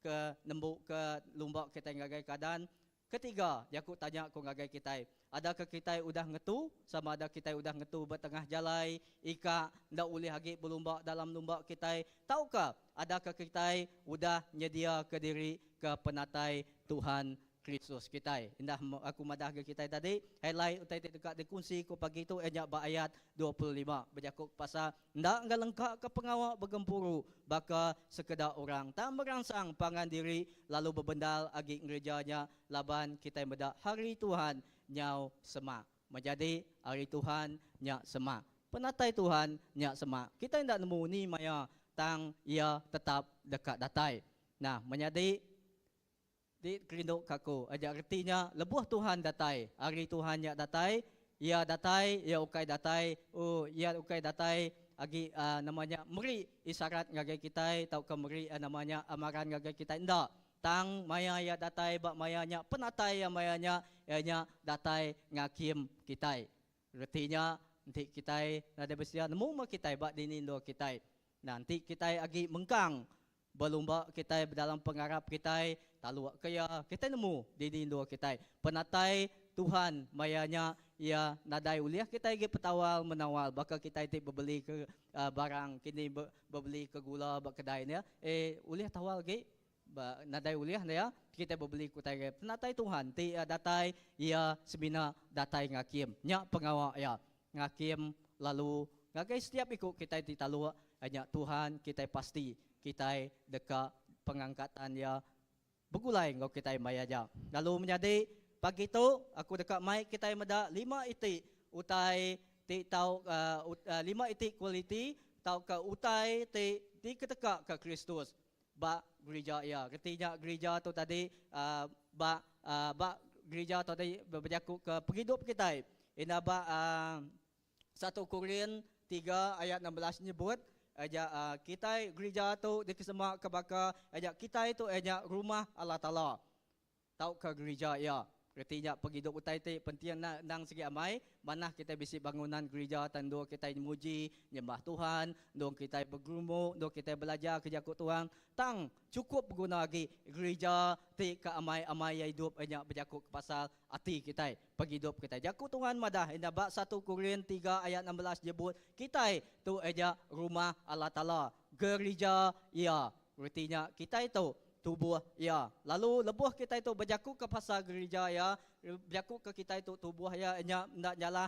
ke nembuka lumba kitai ngagai keadaan ketiga jaku tanya ku ngagai kitai ada ke kitai udah ngetu sama ada kitai udah ngetu ba tengah jalai ika enda ulih agi belumba dalam lumba kitai tauka ada ke kitai udah nyediaka diri ke penatai Tuhan Kristus kitai. Indah aku madah ke kitai tadi, highlight utai ti deka dikunsi ku pagi tu iya nya ba ayat 25 bejaku pasal Enda ngelengkaka pengawa begempuru baka sekeda orang tang meransang pangan diri lalu bebendar agi ngereja nya laban kitai meda Hari Tuhan nyau semak. Menyadi, Hari Tuhan nya semak. Penatai Tuhan nya semak. Kitai enda nemu ni maya tang Iya tetap deka datai. Nah, menyadi, Ti kerinduka aku aja reti nya lebuh Tuhan datai, hari Tuhan nya datai, Iya datai, Iya ukai datai, oh Iya ukai datai agi uhh nama nya meri isyarat ngagai kitai tauka meri nama nya amaran ngagai kitai enda. Tang maya Iya datai ba maya nya penatai Iya maya nya Iya nya datai ngakim kitai. Reti nya enti kitai nadai besedia nemu meh kitai ba dini endur kitai. Nah enti kitai agi mengkang Belumba kitai bedalam pengarap kitai, taluk ke iya, kitai nemu dini endur kitai. Penatai Tuhan maya nya iya nadai ulih kitai agi petawal menawal baka kitai ti bebeli ke barang kini bebeli ke gula ba kedai ne eh ulih tawal agi ba nadai ulih ne iya kitai bebeli ke utai agi. Penatai Tuhan ti iya datai iya semina datai ngakim. Nya pengawa iya ngakim lalu ngagai setiap iku kitai ti taluk nya Tuhan kitai pasti kitai deka pengangkatan iya begulai enggau kitai maya aja. Lalu menyadi pagi tu aku deka mai kitai meda lima iti utai ti tau lima iti kualiti tauka utai ti diketekaka Kristus ba gerija iya. Reti nya gerija tu tadi ba ba gerija tu tadi bejaku ke pengidup kitai. Ina ba 1 Korin 3 ayat 16 nyebut aja kitai gerija tu dikesema ke baka aja kitai tu iya nya rumah Allah Taala. Tauka gerija iya. Reti nya pengidup utai ti penting enda endang sigi amai, manah kitai bisi bangunan gerija tang endur kitai muji nyembah Tuhan, endur kitai begerumu, endur kitai belajar ke jaku Tuhan. Tang chukup beguna agi gerija ti ke amai-amai iya idup iya nya bejaku ke pasal ati kitai, pengidup kitai. Jaku Tuhan madah enda ba satu Korin tiga ayat 16 nyebut kitai tu iya nya rumah Allah Taala, gerija iya. Reti nya kitai tu tubuh iya. Lalu lebuh kitai tu bejakuka pasal gerija iya, bejakuka kitai tu tubuh iya nya enda nyalah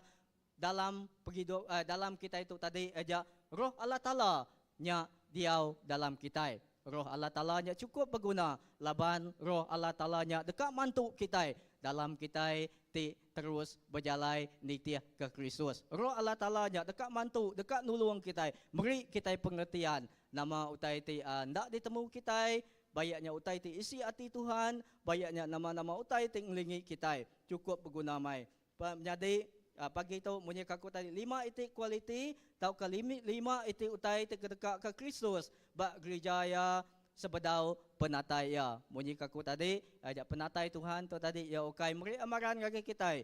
dalam pengidup dalam kitai tu tadi aja Roh Allah Taala nya diau dalam kitai. Roh Allah Taala nya chukup beguna laban Roh Allah Taala nya deka mantu kitai dalam kitai ti terus bejalai nitihka Kristus. Roh Allah Taala nya deka mantu, deka nulung kitai, meri kitai pengertian Nama utai ti enda ditemu kitai, baik nya utai ti isi ati Tuhan, baik nya nama-nama utai ti ngelingi kitai, chukup beguna mai. Menyadi, pagi tu munyi ka aku tadi, lima iti kualiti tauka lima iti utai ti kedekaka Kristus ba gerija iya sebedau penatai iya. Munyi ka aku tadi, penatai Tuhan tu tadi iya ukai meri amaran ngagai kitai.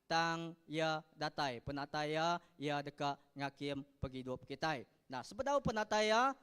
Tang iya datai, penatai iya, iya deka ngakim pengidup kitai. Nah, sebedau penatai iya,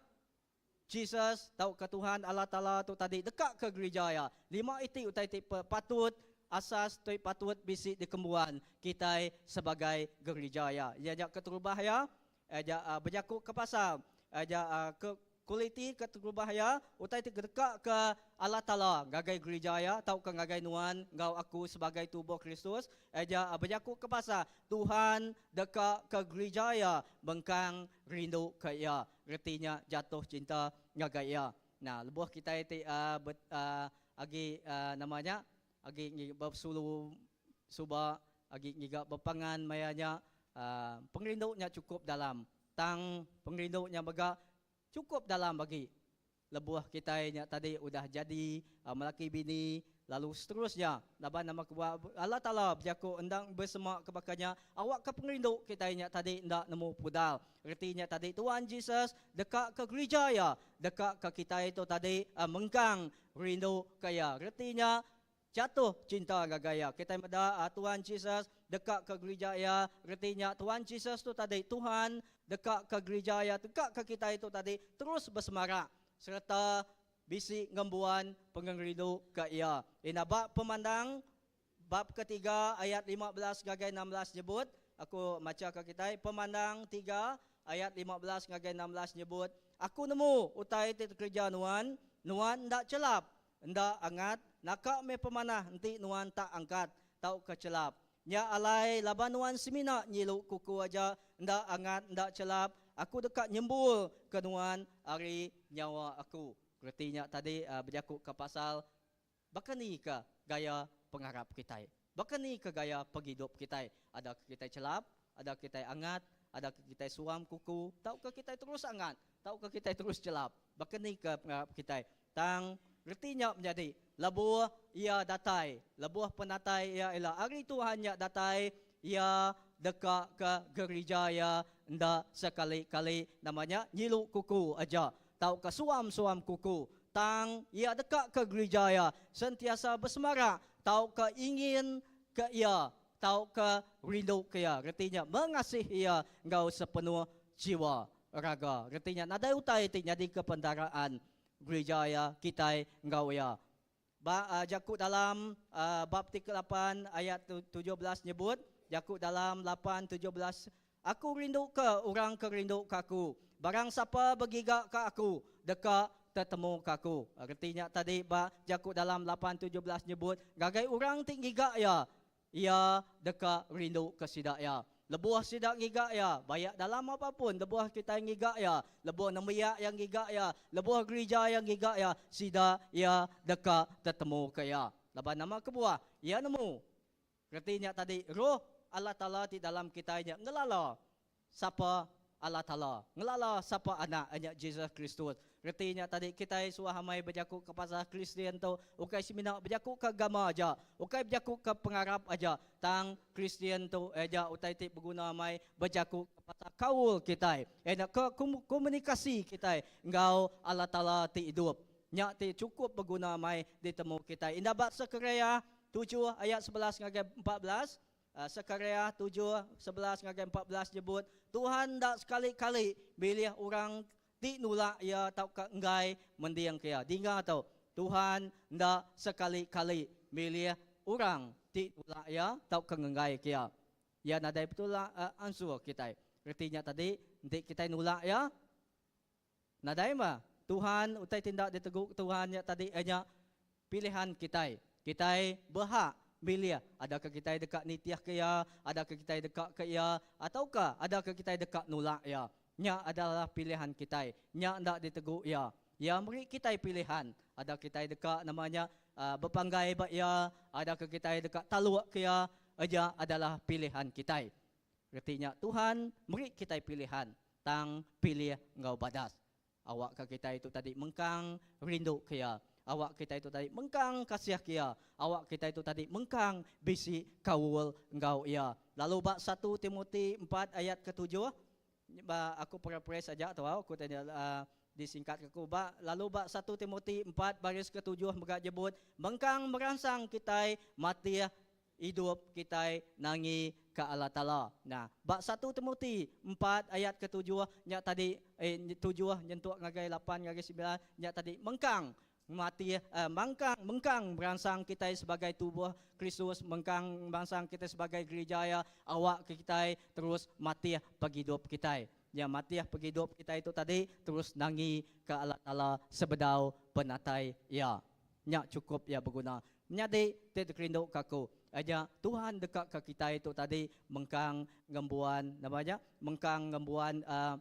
Jesus tauka Tuhan Allah Taala tu tadi deka ke gerija iya. Lima iti utai ti patut, asas ti patut bisi dikembuan kitai sebagai gerija iya. Iya nya keterubah iya, Aja bejaku ke pasal aja ke kualiti keterubah iya, utai ti kedeka ke Allah Taala ngagai gerija iya tauka ngagai nuan enggau aku sebagai tubuh Kristus, aja bejaku ke pasal Tuhan deka ke gerija iya mengkang rindu ke iya, reti nya jatuh cinta ngagai iya. Nah, lebuh kitai ti agi nama nya agi besulu suba agi ngiga bepangan maya nya pengerindu nya chukup dalam tang pengerindu nya mega chukup dalam agi. Lebuh kitai nya tadi udah jadi melaki bini lalu seterusnya laban nama kebuah Allah Taala bejaku endang besema ke baka nya awakka pengerindu kitai nya tadi enda nemu pudar. Reti nya tadi Tuhan Jesus deka ke gerija iya deka ke kitai tu tadi mengkang rindu ke iya. Reti nya Jatuh cinta ngagai iya. Kitai meda Tuhan Jesus deka ke gerija iya, reti nya Tuhan Jesus tu tadi Tuhan deka ke gerija iya, deka ke kitai tu tadi terus besemarak sereta bisi ngembuan pengerindu ke iya. Ina ba Pemandang bab ketiga ayat 15 ngagai 16 nyebut, aku macha ke kitai, Pemandang tiga ayat 15 ngagai 16 nyebut, Aku nemu utai ti dikereja nuan, nuan enda chelap Enda angat, naka meh pemanah enti nuan tak angkat tauka chelap. Nya alai laban nuan semina nyilu kuku aja enda angat enda chelap, aku deka nyembul ke nuan ari nyawa aku. Reti nya tadi bejaku ke pasal baka ni ke gaya pengarap kitai. Baka ni ke gaya pengidup kitai? Ada ke kitai chelap? Ada ke kitai angat? Ada ke kitai suam kuku? Tauka kitai terus angat? Tauka kitai terus chelap? Baka ni ke pengarap kitai? Tang, reti nya menyadi, lebuh Iya datai, lebuh penatai Iya ila ari Tuhan nya datai, Iya deka ke gerija Iya enda sekali-kali nama nya nyilu kuku aja tauka suam-suam kuku. Tang, Iya deka ke gerija Iya sentiasa besemarak tauka ingin ke Iya tauka rindu ke Iya, reti nya mengasihi Iya enggau sepenuh jiwa, raga. Reti nya nadai utai ti nyadika pendaraan gerija iya kitai enggau iya. Ba jaku dalam bab ti kelapan ayat 17 nyebut, jaku dalam lapan 17, Aku rinduka orang ke rinduka aku. Barang sapa begigaka aku, deka tetemuka aku. Reti nya tadi ba jaku dalam lapan 17 nyebut, ngagai orang ti ngiga iya, Iya deka rinduka sida iya. Lebuh sida ngiga Iya, bayak dalam apa pun, lebuh kitai ngiga Iya, lebuh nembiak Iya ngiga Iya, lebuh gerija Iya ngiga Iya, sida iya deka tetemuka Iya. Laban nama kebuah? Iya nemu. Reti nya tadi, Roh Allah Taala ti dalam kitai nya ngelala Sapa Allah Taala? Ngelala sapa Anak iya nya Jesus Kristus. Reti nya tadi kitai suah amai bejaku ke pasal Kristian tu ukai semina bejaku ke agama aja, ukai bejaku ke pengarap aja tang Kristian tu iya nya utai ti beguna amai bejaku ke pasal kaul kitai iya nya ke komunikasi kitai enggau Allah Taala ti idup. Nya ti chukup beguna amai ditemu kitai. Indah ba Sekariah tujuh ayat 11 ngagai 14, Sekariah tujuh, 11 ngagai 14 nyebut, Tuhan enda sekali-kali milih orang ti nulak Iya tauka enggai mendingka Iya. Dinga tu, Tuhan enda sekali-kali milih orang ti nulak Iya tauka ngenggaika Iya. Iya nadai betulak ansur kitai. Reti nya tadi, enti kitai nulak Iya, Nadai mah Tuhan utai ti enda ditegu Tuhan nya tadi iya nya pilihan kitai. Kitai behak milih adaka kitai deka nitihka iya, adaka kitai deka ke iya atauka adaka kitai deka nulak iya. Nya adalah pilihan kitai. Nya enda ditegu iya. Iya meri kitai pilihan. Ada kitai deka nama nya bepanggai ba iya, adaka kitai deka taluk ke iya, nya adalah pilihan kitai. Reti nya Tuhan meri kitai pilihan tang pilih enggau badas. Awakka kitai tu tadi mengkang rindu ke Iya. Awak kitai tu tadi mengkang kasih ke Iya. Awak kitai tu tadi mengkang bisi kaul enggau Iya. Lalu ba satu Timoti empat ayat ketujuh, ba aku paraphrase aja tu au, aku tanya disingkatka aku ba lalu ba satu Timoti empat baris ketujuh mega nyebut mengkang meransang kitai matih Idup kitai nangi ke Allah Taala. Nah, ba satu Timoti empat ayat ketujuh nya tadi eh tujuh nyentuk ngagai lapan ngagai sembilan nya tadi mengkang mati eh, mangkang mengkang meransang kitai sebagai tubuh Kristus, mengkang meransang kitai sebagai gerija iya awak ke kitai terus matih pengidup kitai. Nya matih pengidup kitai tu tadi terus nangi ke Allah Taala sebedau penatai iya. Nya chukup iya beguna. Menyadi ti dikerinduka aku, iya nya Tuhan dekaka kitai tu tadi mengkang ngembuan nama nya? Mengkang ngembuan uhh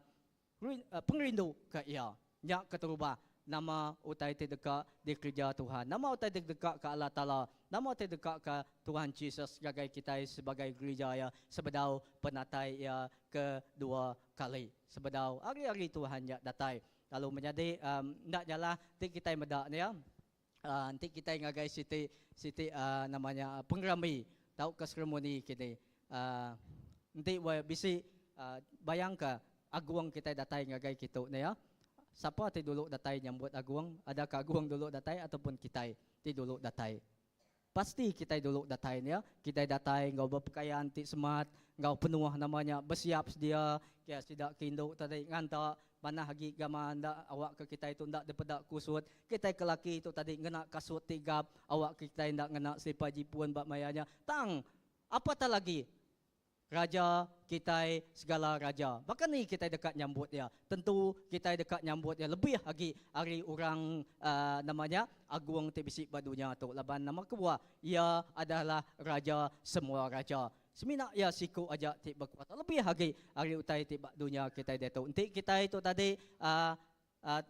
pengerindu ke Iya. Nya keterubah nama utai ti deka dikereja Tuhan. Nama utai ti dekaka Allah Taala, nama utai dekaka Tuhan Jesus ngagai kitai sebagai gerija Iya sebedau penatai Iya kedua kali. Sebedau hari-hari Tuhan nya datai. Lalu menyadi um, enda nyalah ti kitai meda ne ya. Uh, enti kitai ngagai siti siti uh, namanya pengerami tauka seremoni kini. Uh, enti bisi uh, bayangka agung kitai datai ngagai kitu ne ya. Sapa ti dulu datai nyambut agung? Adakah agung dulu datai ataupun kitai ti dulu datai? Pasti kitai dulu datai nya. Kitai datai enggau bepekayan ti semat enggau penuh nama nya besiap sedia ke sida ke indu tadi nganta manah agi gama enda awak ke kitai tu enda dipeda kusut. Kitai ke laki tu tadi ngena kasut ti gap awak ke kitai enda ngena selipar jipun ba maya nya. Tang apatah lagi Raja kitai segala raja. Baka ni kitai deka nyambut iya? Tentu kitai deka nyambut iya lebih agi ari orang uhh nama nya agung ti bisi ba dunya tu laban nama kebuah iya adalah raja semua raja. Semina iya siku aja ti bekuasa lebih agi ari utai ti ba dunya kitai diatu. Enti kitai tu tadi uhh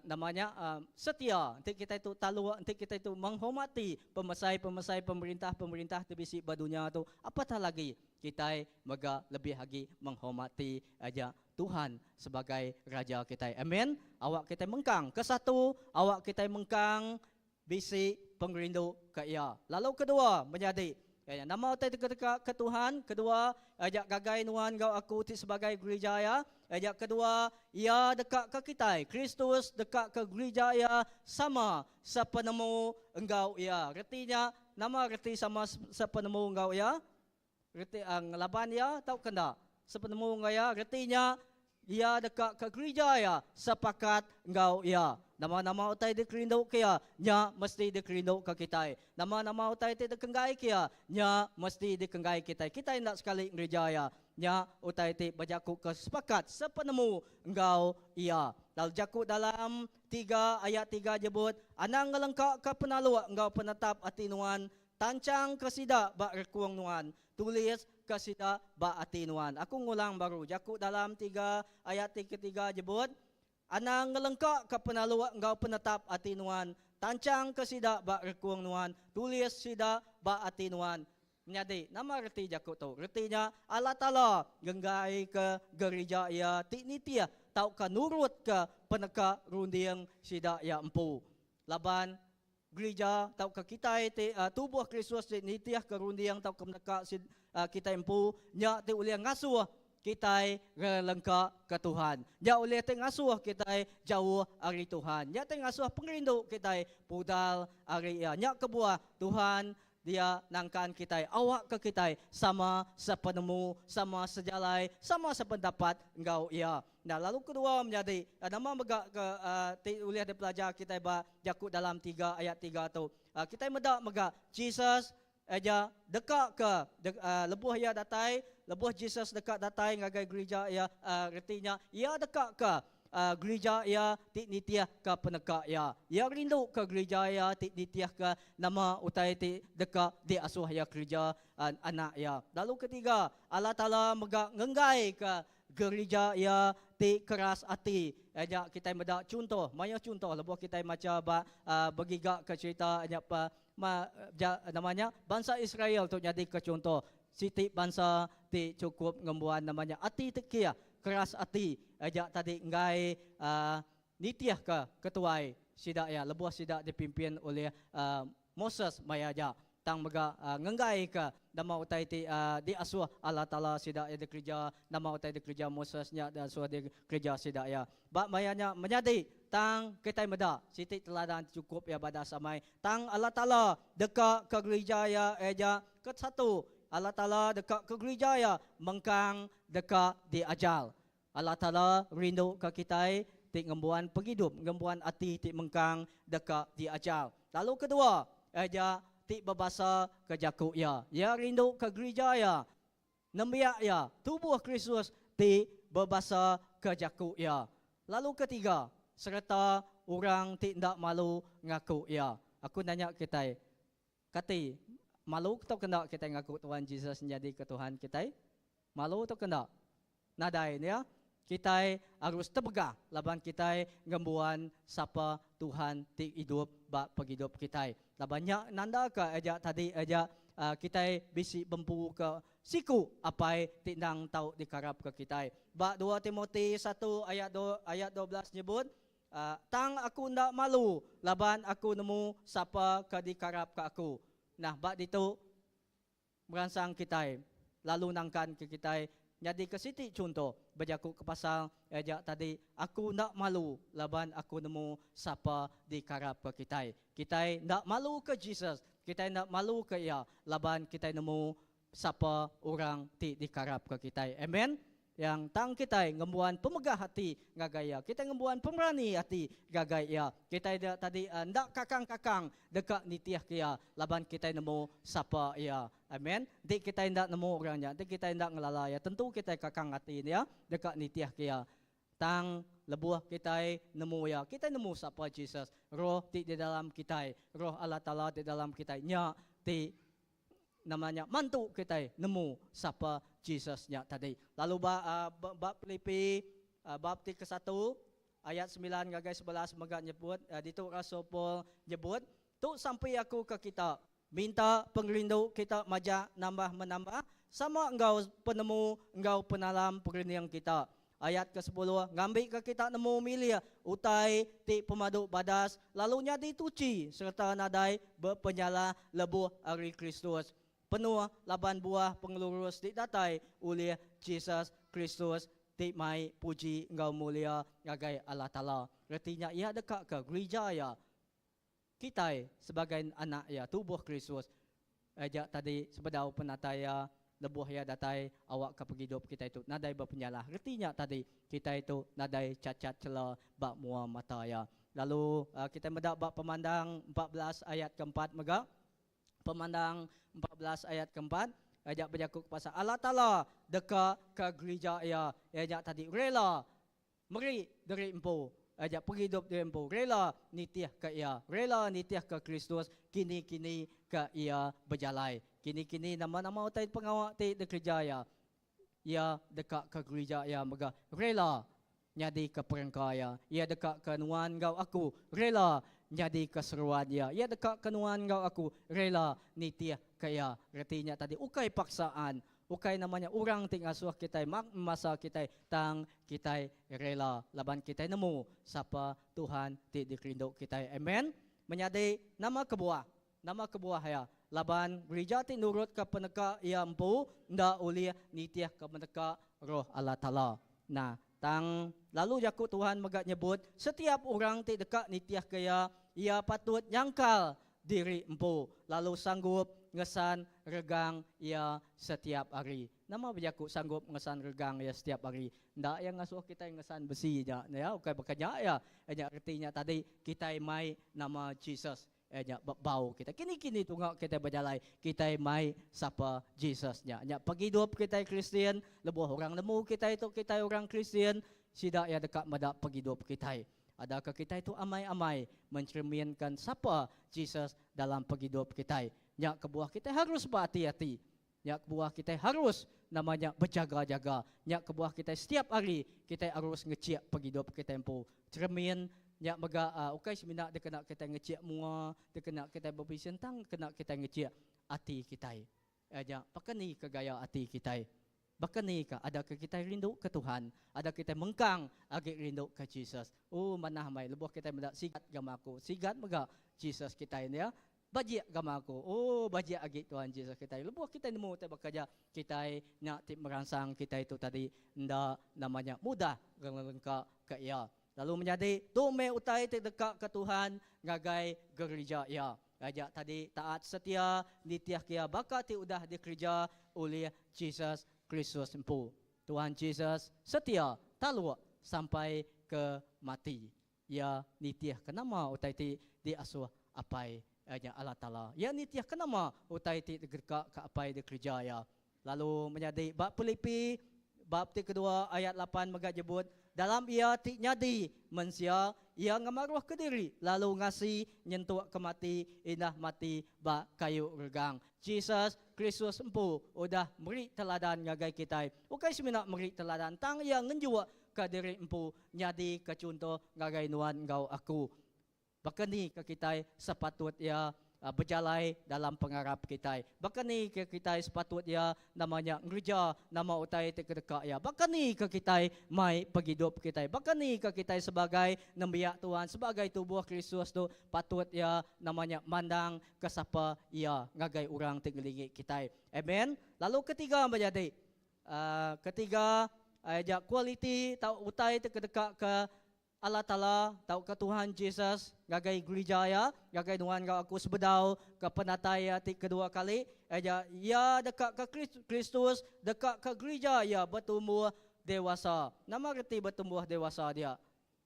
Nama nya setia enti kitai tu taluk enti kitai tu menghormati pemesai-pemesai pemerintah-pemerintah ti bisi ba dunya tu apatah lagi kitai mega lebih agi menghormati aja Tuhan sebagai raja kitai. Amen. Awak kitai mengkang kesatu awak kitai mengkang Bisi pengerindu ke Iya. Lalu kedua, menyadi, iya nya nama utai ti kedeka ke Tuhan? Kedua, iya nya gagai nuan enggau aku ti sebagai gerija Iya. Iya nya kedua, Iya deka ke kitai, Kristus deka ke gerija Iya sama sepenemu enggau Iya. Reti nya, nama reti sama sepenemu enggau Iya? Reti ngelaban iya tauka enda sepenemu enggau iya, reti nya iya deka ke gerija iya sepakat enggau iya. Nama-nama utai dikerinduka iya, nya mesti dikerinduka kitai. Nama-nama utai ti dikenggaika iya, nya mesti dikenggai kitai. Kitai enda sekali ngereja iya. Nya utai ti bejakuka sepakat sepenemu enggau iya. Lalu jaku dalam tiga ayat tiga nyebut, Anang ngelengkaka penaluk enggau penetap ati nuan Tanchang ke sida ba rekung nuan, tulis ke sida ba ati nuan. Aku ngulang baru jaku dalam tiga ayat ti ketiga jebut, Anang ngelengka ke penaluk enggau penetap ati nuan, tanchang ke sida ba rekung nuan, tulis sida ba ati nuan. Menyadi, nama reti jaku tu? Reti nya, Allah Taala ngenggai ke gerija Iya ti nitih tauka nurut ke peneka runding sida iya empu. Laban Gerija tauka kitai ti tubuh Kristus ti nitihka runding tauka peneka kitai empu nya ti ulih ngasuh kitai ngelengka ke Tuhan. Nya ulih ti ngasuh kitai jauh ari Tuhan. Nya ti ngasuh pengerindu kitai pudal ari Iya. Nya kebuah Tuhan dia nangkan kitai awakka kitai sama sepenemu, sama sejalai, sama sependapat enggau Iya. Nah, lalu kedua menyadi, nama mega ke ti ulih dipelajar kitai ba jaku dalam tiga ayat tiga tu? Kitai meda mega Jesus aja deka ke lebuh iya datai, lebuh Jesus deka datai ngagai gerija iya, reti nya iya deka ke gerija iya ti nitihka peneka iya. Iya rinduka gerija iya ti nitihka nama utai ti deka diasuh iya kereja anak iya. Lalu ketiga, Allah Taala mega ngenggaika Gerija iya ti keras ati. Iya nya kitai meda chunto, mayuh chunto lebuh kitai macha ba begigaka cherita nya pa ma ja nama nya bansa Israel tu nyadika chunto siti bansa ti chukup ngembuan nama nya ati ti kih, keras ati. Iya nya tadi enggai nitihka ketuai sida iya lebuh sida dipimpin ulih Moses maya aja tang mega ngenggaika nama utai ti diasuh Allah Taala sida iya dikereja, nama utai dikereja Moses nya diasuh dikereja sida iya. Ba maya nya menyadi, tang kitai meda siti teladan ti chukup iya badas amai. Tang Allah Taala deka ke gerija iya iya nya kesatu, Allah Taala deka ke gerija iya mengkang deka diajar. Allah Taala rinduka kitai ti ngembuan pengidup, ngembuan ati ti mengkang deka diajar. Lalu kedua, iya nya ti bebasa ke jaku Iya. Iya rinduka gerija Iya, nembiak Iya, tubuh Kristus ti bebasa ke jaku Iya. Lalu ketiga, sereta orang ti enda malu ngaku Iya. Aku nanya kitai, kati malu tauka enda kitai ngaku Tuhan Jesus nyadika Tuhan kitai? Malu tauka enda? Nadai nya, kitai arus tebegah laban kitai ngembuan sapa Tuhan ti idup ba pengidup kitai. Laban nya nandaka aja tadi aja kitai bisi bempu ke siku Apai ti endang tau dikarapka kitai. Ba dua Timoti satu ayat ayat 12 nyebut. Tang aku enda malu laban aku nemu sapa ke dikarapka aku. Nah ba ditu meransang kitai lalu nangkanka kitai nyadika siti chunto bejaku ke pasal iya ja tadi aku enda malu laban aku nemu sapa dikarapka kitai. Kitai enda malu ke Jesus, kitai enda malu ke iya laban kitai nemu sapa orang ti dikarapka kitai. Amen. Yang tang kitai ngembuan pemegah ati ngagai iya. Kitai ngembuan pemerani ati ngagai iya. Kitai da tadi enda kakang-kakang deka nitihka iya laban kitai nemu sapa iya. Amen. Enti kitai enda nemu orang nya, enti kitai enda ngelala iya, tentu kitai kakang ati nya deka nitihka iya. Tang lebuh kitai nemu iya, kitai nemu sapa Jesus. Roh ti di dalam kitai, Roh Allah Taala ti dalam kitai nya ti Nama nya mantu kitai nemu sapa Jesus nya tadi. Lalu ba ba Pilipi bab ti kesatu ayat semilan ngagai 11 mega nyebut ditu Rasul Paul nyebut, Tu sampi aku ke kita, minta pengerindu kita majak nambah menambah sama enggau penemu enggau penalam perening kita. Ayat kesepuluh, Ngambika kita nemu milih utai ti pemadu badas lalu nyadi tuchi sereta nadai bepenyalah lebuh ari Kristus, penuh laban buah pengelurus ti datai ulih Jesus Kristus ti mai puji enggau mulia ngagai Allah Taala. Reti nya iya dekaka gerija iya. Kitai sebagai anak iya, tubuh Kristus, aja tadi sebedau penatai iya, lebuh iya datai awakka pengidup kitai tu nadai bepenyalah. Reti nya tadi, kitai tu nadai cacat cela ba mua mata iya. Lalu kitai meda ba Pemandang 14 ayat keempat mega, Pemandang 14 ayat keempat, aja bejaku ke pasal Allah Taala deka ke gerija iya, iya nya tadi rela Meri diri empu aja pengidup diri empu rela nitihka iya, rela nitihka Kristus kini-kini ke iya bejalai. Kini-kini nama-nama utai pengawa ti dikereja iya, iya deka ke gerija iya mega rela nyadika perengka iya. Iya deka ke nuan enggau aku rela nyadika seruan iya. Iya deka ke nuan enggau aku rela nitihka iya. Reti nya tadi ukai paksaan, Ukai nama nya orang ti ngasuh kitai mag masa kitai tang kitai rela laban kitai nemu sapa Tuhan ti dikerindu kitai. Amen. Menyadi, nama kebuah? Nama kebuah iya? Laban gerija ti nurutka peneka iya empu enda ulih nitihka peneka Roh Allah Taala. Nah, tang lalu jaku Tuhan mega nyebut setiap orang ti deka nitihka iya, iya patut nyangkal diri empu lalu sanggup ngesan regang iya setiap hari. Nama bejaku sanggup ngesan regang iya setiap hari? Enda iya ngasuh kitai ngesan besi aja nya ukai baka nya iya. Nya reti nya tadi kitai mai nama Jesus iya nya ba bau kitai. Kini-kini tunga kitai bejalai kitai mai sapa Jesus nya. Nya pengidup kitai Kristian lebuh orang nemu kitai tu kitai orang Kristian sida iya deka meda pengidup kitai. Adakah kitai tu amai-amai mencerminkan sapa Jesus dalam pengidup kitai? Nya kebuah kitai harus berati-ati. Nya kebuah kitai harus nama nya bejaga-jaga. Nya kebuah kitai setiap hari kitai harus ngecik pengidup kitai empu. Cermin nya mega uh, ukai semina dikena kitai ngecik mua, dikena kitai bepising tang kena kitai ngecik ati kitai. Nya baka ni ke gaya ati kitai? Baka ni ka ada ke kitai rindu ke Tuhan? Ada kitai mengkang agi rindu ke Jesus? Ooh manah amai lebuh kitai meda sigat gama aku. Sigat mega Jesus kitai nya. Bajik gama aku. Ooh bajik agi Tuhan Jesus kitai. Lebuh kitai nemu utai baka nya, kitai nya ti meransang kitai tu tadi enda nama nya mudah ngelengka ke iya. Lalu menyadi, tu meh utai ti deka ke Tuhan ngagai gerija iya. Aja tadi taat setia nitihka iya baka ti udah dikereja ulih Jesus Kristus empu. Tuhan Jesus setia taluk sampai ke mati. Iya nitihka nama utai ti diasuh Apai iya nya Allah Taala. Iya nitihka nama utai ti deka ke Apai dikereja iya. Lalu menyadi ba Pilipi bab ti kedua ayat 8 mega nyebut, dalam iya ti nyadi mensia, iya ngemaruhka diri lalu ngasi nyentuk ke mati, indah mati ba kayu regang. Jesus Kristus empu udah meri teladan ngagai kitai. Ukai semina meri teladan, tang iya ngenjukka diri empu nyadika chunto ngagai nuan enggau aku. Baka ni ke kitai sepatut iya Bejalai dalam pengarap kitai. Baka ni ke kitai sepatut iya nama nya ngereja nama utai ti kedeka iya. Baka ni ke kitai mai pengidup kitai. Baka ni ke kitai sebagai nembiak Tuhan, sebagai tubuh Kristus tu patut iya nama nya mandang ke sapa iya ngagai orang ti ngelingi kitai. Amen. Lalu ketiga menyadi, ketiga iya kualiti tau utai ti kedeka ke Allah Taala tauka Tuhan Jesus ngagai gerija iya, ngagai nuan enggau aku sebedau ke penatai iya ti kedua kali, iya iya deka ke Kristus deka ke gerija iya betumbuh dewasa. Nama reti betumbuh dewasa dia?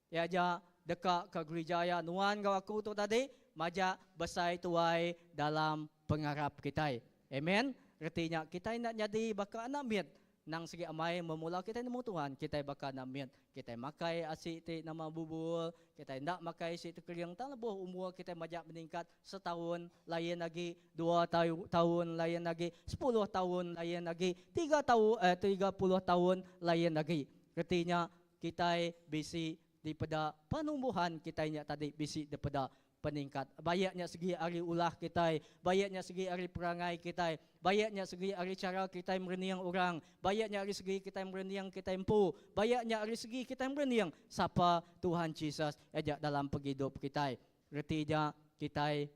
Iya aja deka ke gerija iya nuan enggau aku tu tadi majak besai tuai dalam pengarap kitai. Amen. Reti nya kitai enda nyadi baka anak mit Nang sigi amai memula kitai nemu Tuhan, kitai baka enda mit. Kitai makai asi ti nama bubur, kitai enda makai isi ti kering tang lebuh umur kitai majak meningkat setaun lain agi, dua taun lain agi, sepuluh taun lain agi, tiga tau eh 30 taun lain agi. Reti nya kitai bisi dipeda penumbuhan kitai nya tadi bisi dipeda peningkat. Baik nya segi ari ulah kitai, baik nya segi ari perangai kitai, baik nya segi ari chara kitai merening orang, baik nya ari segi kitai merening kitai empu, baik nya ari segi kitai merening sapa Tuhan Jesus aja dalam pengidup kitai. Reti nya kitai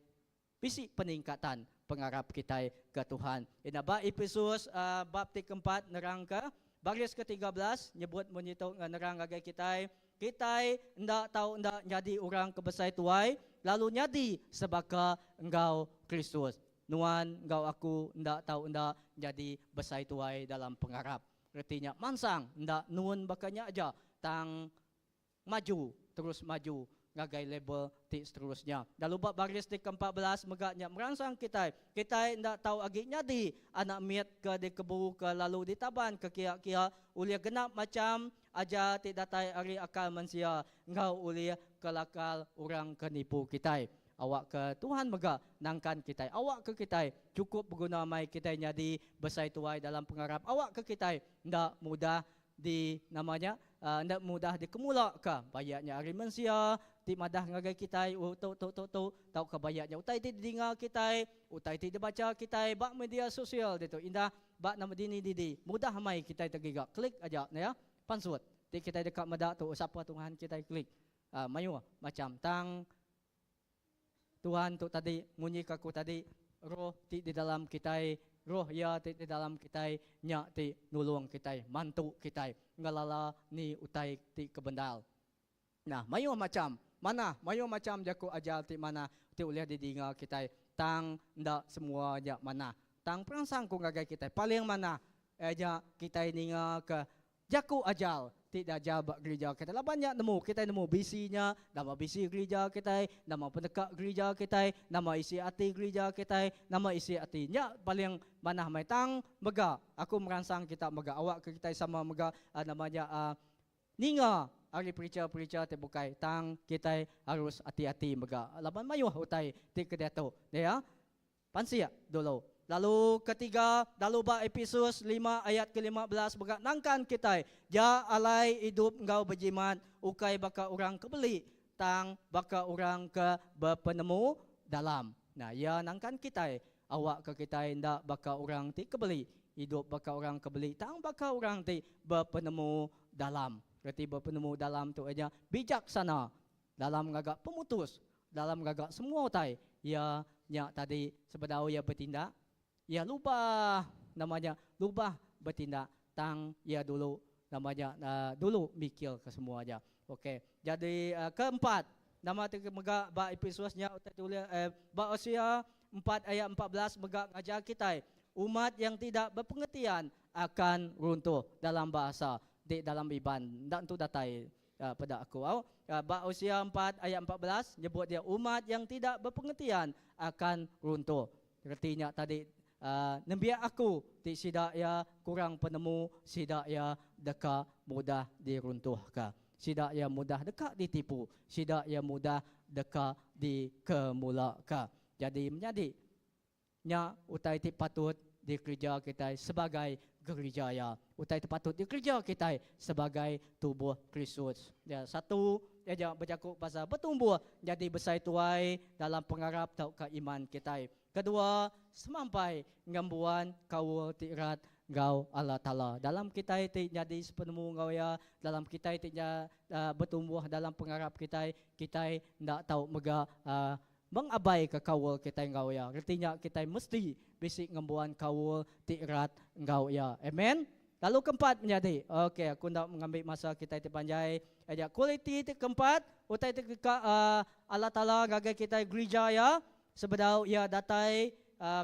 bisi peningkatan pengarap kitai ke Tuhan. Ina ba Epesus bab ti keempat nerangka baris ke 13 nyebut munyi tu nerang ngagai kitai, Kitai enda tau enda nyadi orang ke besai tuai lalu nyadi sebaka enggau Kristus. Nuan enggau aku enda tau enda nyadi besai tuai dalam pengarap. Reti nya mansang enda nun baka nya aja tang maju terus maju ngagai level ti seterusnya. Lalu ba baris ti ke-14 mega nya meransang kitai, kitai enda tau agi nyadi anak mit ke dikebuka lalu ditaban ke kia-kia ulih genap macham Ajar ti datai ari akal mensia enggau ulih kelakal orang ke nipu kitai. Awakka Tuhan mega nangkan kitai. Awakka kitai chukup beguna mai kitai nyadi besai tuai dalam pengarap. Awakka kitai enda mudah di nama nya enda mudah dikemulaka bayak nya ari mensia ti madah ngagai kitai oh tu tu tu tu tauka bayak nya utai ti didinga kitai, utai ti dibacha kitai ba media sosial ditu indah Ba nama dini didi mudah amai kitai tegiga klik aja ne ya pansut ti kitai deka meda tu sapa Tuhan kitai klik uhh mayuh macam tang Tuhan tu tadi munyi ka aku tadi roh ti di dalam kitai roh iya ti di dalam kitai nya ti nulung kitai mantu kitai ngelala ni utai ti kebendar. Nah mayuh macam manah mayuh macam jaku ajar ti manah ti ulih didinga kitai tang enda semua nya manah. Tang peransang ku ngagai kitai paling manah iya nya kitai ninga ke jaku ajar ti diajar ba gerija kitai laban nya nemu kitai nemu bisi nya nama bisi gerija kitai nama peneka gerija kitai nama isi ati gerija kitai nama isi ati nya paling manah mai tang mega aku meransang kita mega awak ke kitai sama mega nama nya uhh Ninga ari pericha-pericha ti bukai tang kitai harus ati-ati mega laban mayuh utai ti ke diatu dia. Pansik dulu. Lalu ketiga, lalu ba Episus lima ayat ke 15 mega nangkan kitai, Ja alai idup enggau bejimat ukai baka orang ke beli tang baka orang ke bepenemu dalam. Nah, iya nangkan kitai awakka kitai enda baka orang ti ke beli, idup baka orang ke beli tang baka orang ti bepenemu dalam. Reti bepenemu dalam tu iya nya bijaksana dalam ngaga pemutus, dalam ngaga semua utai. Iya nya tadi sebedau iya betindak, iya lubah nama nya lubah betindak tang iya dulu nama nya dulu mikirka semua nya. Okey. Jadi keempat nama ti mega ba Epesus nya utai tulis ba Hosea empat ayat 14 mega ngajar kitai umat yang tidak bepengertian akan runtuh dalam bahasa di dalam Iban enda entu datai peda aku au. Ba Hosea empat ayat 14 nyebut dia umat yang tidak bepengertian akan runtuh. Reti nya tadi nembiak aku ti sida iya kurang penemu sida iya deka mudah diruntuhka. Sida iya mudah deka ditipu. Sida iya mudah deka dikemulaka. Jadi menyadi nya utai ti patut. dikereja kitai sebagai gerija iya. Utai ti patut dikereja kitai sebagai tubuh Kristus. Ya, satu iya nya bejaku pasal betumbuh nyadi besai tuai dalam pengarap tauka iman kitai. Kedua, semampai ngembuan kaul ti rat enggau Allah Taala. Dalam kitai ti nyadi sepenemu enggau Iya, dalam kitai ti nya betumbuh dalam pengarap kitai, kitai enda tau mega mengabaika kaul kitai enggau Iya. Reti nya kitai mesti bisi ngembuan kaul ti rat enggau Iya. Amen. Lalu keempat menyadi, ok aku enda ngambi masa kitai ti panjai aja. Kualiti ti keempat, utai ti deka Allah Taala ngagai kitai gerija Iya sebedau Iya datai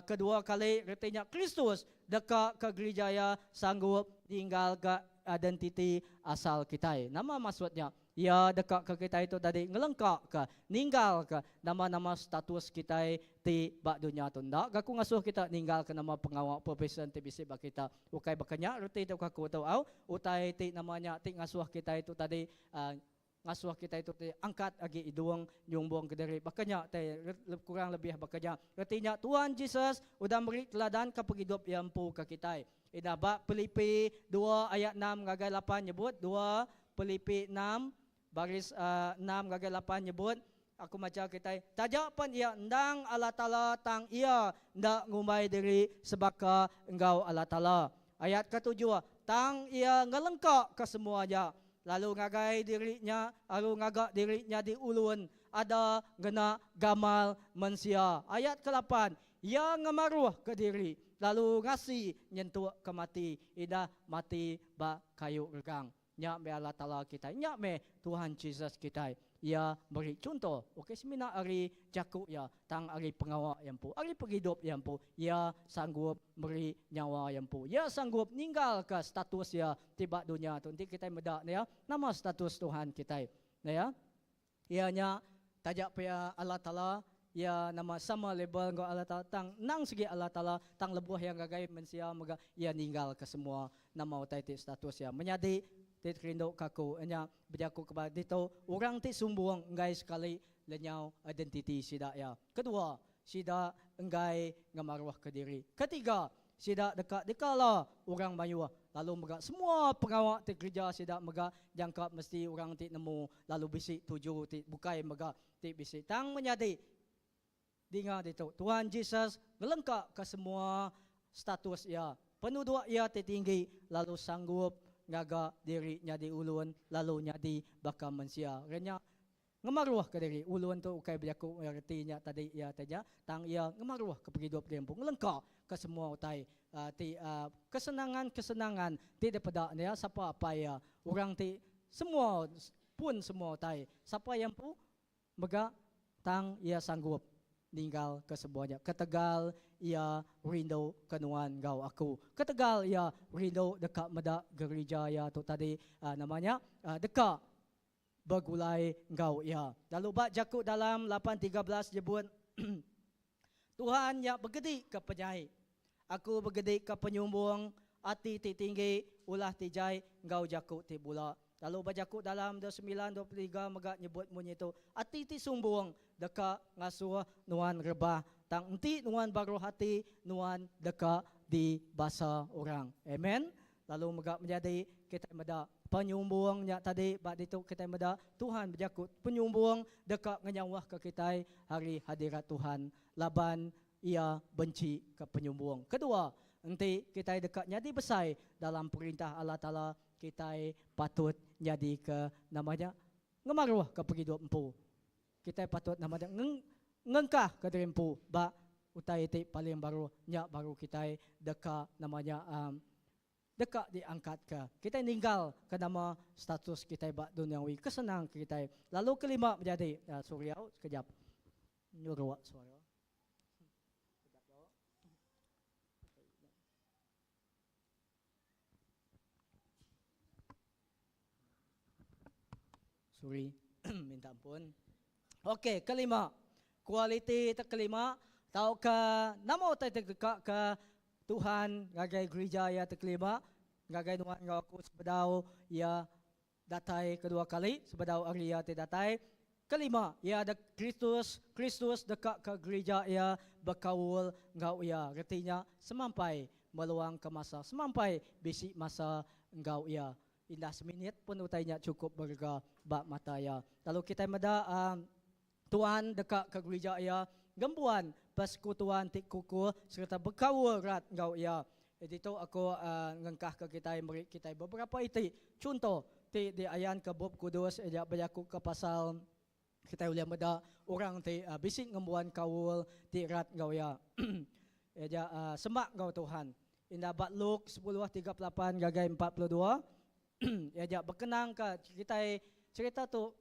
kedua kali reti nya Kristus deka ke gerija Iya sanggup ninggalka identiti asal kitai. Nama maksud nya? Iya deka ke kitai tu tadi ngelengkaka, ninggalka nama-nama status kitai ti ba dunya tu. Enda ga aku ngasuh kita ninggalka nama pengawa profesion ti bisi ba kita. Ukai baka nya reti tu ke aku tu au. Utai ti nama nya ti ngasuh kitai tu tadi uhh ngasuh kitai tu ti angkat agi idung nyumbung kediri. Baka nya tai kurang lebih baka nya. Reti nya Tuhan Jesus udah meri teladan ke pengidup iya empu ke kitai. Indah ba Pilipi dua ayat enam ngagai lapan nyebut, dua Pilipi enam baris enam ngagai lapan nyebut, aku macha kitai, taja pen iya endang Allah Taala tang iya enda ngumbai diri sebaka enggau Allah Taala. Ayat ketujuh, tang iya ngelengka ke semua nya, lalu ngagai diri nya aru ngaga diri nyadi ulun, ada ngena gamal mensia. Ayat kelapan, Iya ngemaruh ke diri lalu ngasi nyentuk ke mati, indah mati ba kayu regang. Nya meh Allah Taala kitai. Nya meh Tuhan Jesus kitai. Iya meri chunto ukai semina ari jaku iya tang ari pengawa iya empu, ari pengidup iya empu. Iya sanggup meri nyawa iya empu. Iya sanggup ninggalka status iya ti ba dunya tu. Enti kitai meda nya, nama status Tuhan kitai? Nya. Iya nya taja pia Allah Taala, iya nama sama level enggau Allah Taala tang endang sigi Allah Taala tang lebuh iya ngagai mensia mega iya ninggalka semua nama utai ti status iya. Menyadi ti kerinduka aku nya bejaku ke ba ditu orang ti sumbung enggai sekali lenyau identiti sida iya. Kedua, sida enggai ngemaruhka diri. Ketiga, Sida deka dikala orang mayuh lalu mega semua pengawa ti kereja sida mega jangka mesti orang ti nemu lalu bisi tuju ti bukai mega ti bisi. Tang menyadi, dinga ditu, Tuhan Jesus ngelengka ka semua status iya, penuduk iya ti tinggi lalu sanggup ngaga diri nyadi ulun lalu nyadi baka mensia. Renya Ngemaruhka diri. Ulun tu ukai bejaku reti nya tadi iya ti nya, tang iya ngemaruhka pengidup diri empu, ngelengkaka semua utai ti kesenangan-kesenangan ti dipeda iya, sapa apai iya, orang ti semua pun semua utai, sapa iya empu mega tang iya sanggup ninggalka semua nya ketegal iya rindu ke nuan enggau aku. Ketegal iya rindu deka meda gerija iya tu tadi nama nya deka begulai enggau iya. Lalu ba jaku dalam 8:13 nyebut, Tuhan nya begedika penyai. Aku begedika penyumbung, ati ti tinggi, ulah ti jai, enggau jaku ti bula. Lalu ba jaku dalam 29:23 mega nyebut munyi tu, Ati ti sumbung deka ngasuh nuan rebah, tang enti nuan baruh ati, nuan deka dibasa orang. Amen. Lalu mega menyadi kitai meda penyumbung nya tadi ba ditu kitai meda Tuhan bejaku penyumbung deka ngenyauhka kitai ari hadirat Tuhan laban iya benci ke penyumbung. Kedua, enti kitai deka nyadi besai dalam perintah Allah Taala kitai patut nyadika nama nya ngemaruhka pengidup empu. Kitai patut nama nya ngengkah ke diri empu ba utai ti paling baru nya baru kitai deka nama nya deka diangkatka. Kitai ninggal ke nama status kitai ba duniawi ke senang ke kitai. Lalu kelima menyadi sorry au sekejap nyuruk suara. Sekejap tu. Sorry, minta ampun. Okey, kelima. Kualiti te kelima tauka nama utai te deka ke Tuhan ngagai gerija iya te kelima ngagai nuan enggau aku sebedau iya datai kedua kali, sebedau hari iya ti datai. Kelima, iya de Kristus, Kristus deka ke gerija iya bekaul enggau iya. Reti nya semampai meluangka masa, semampai bisi masa enggau iya. Indah seminit pun utai nya chukup berega ba mata iya. Lalu kitai meda uhh Tuhan deka ke gerija iya ngembuan persekutuan ti kukuh sereta bekaul rat enggau iya. Ditu aku ngengkahka kitai meri kitai beberapa iti chunto ti diayanka Bup Kudus iya bejakuka pasal kitai ulih meda orang ti bisi ngembuan kaul ti rat enggau iya. Iya ja semak enggau Tuhan. Indah ba Luke sepuluh 38 ngagai 42 iya ja bekenangka kitai cherita tu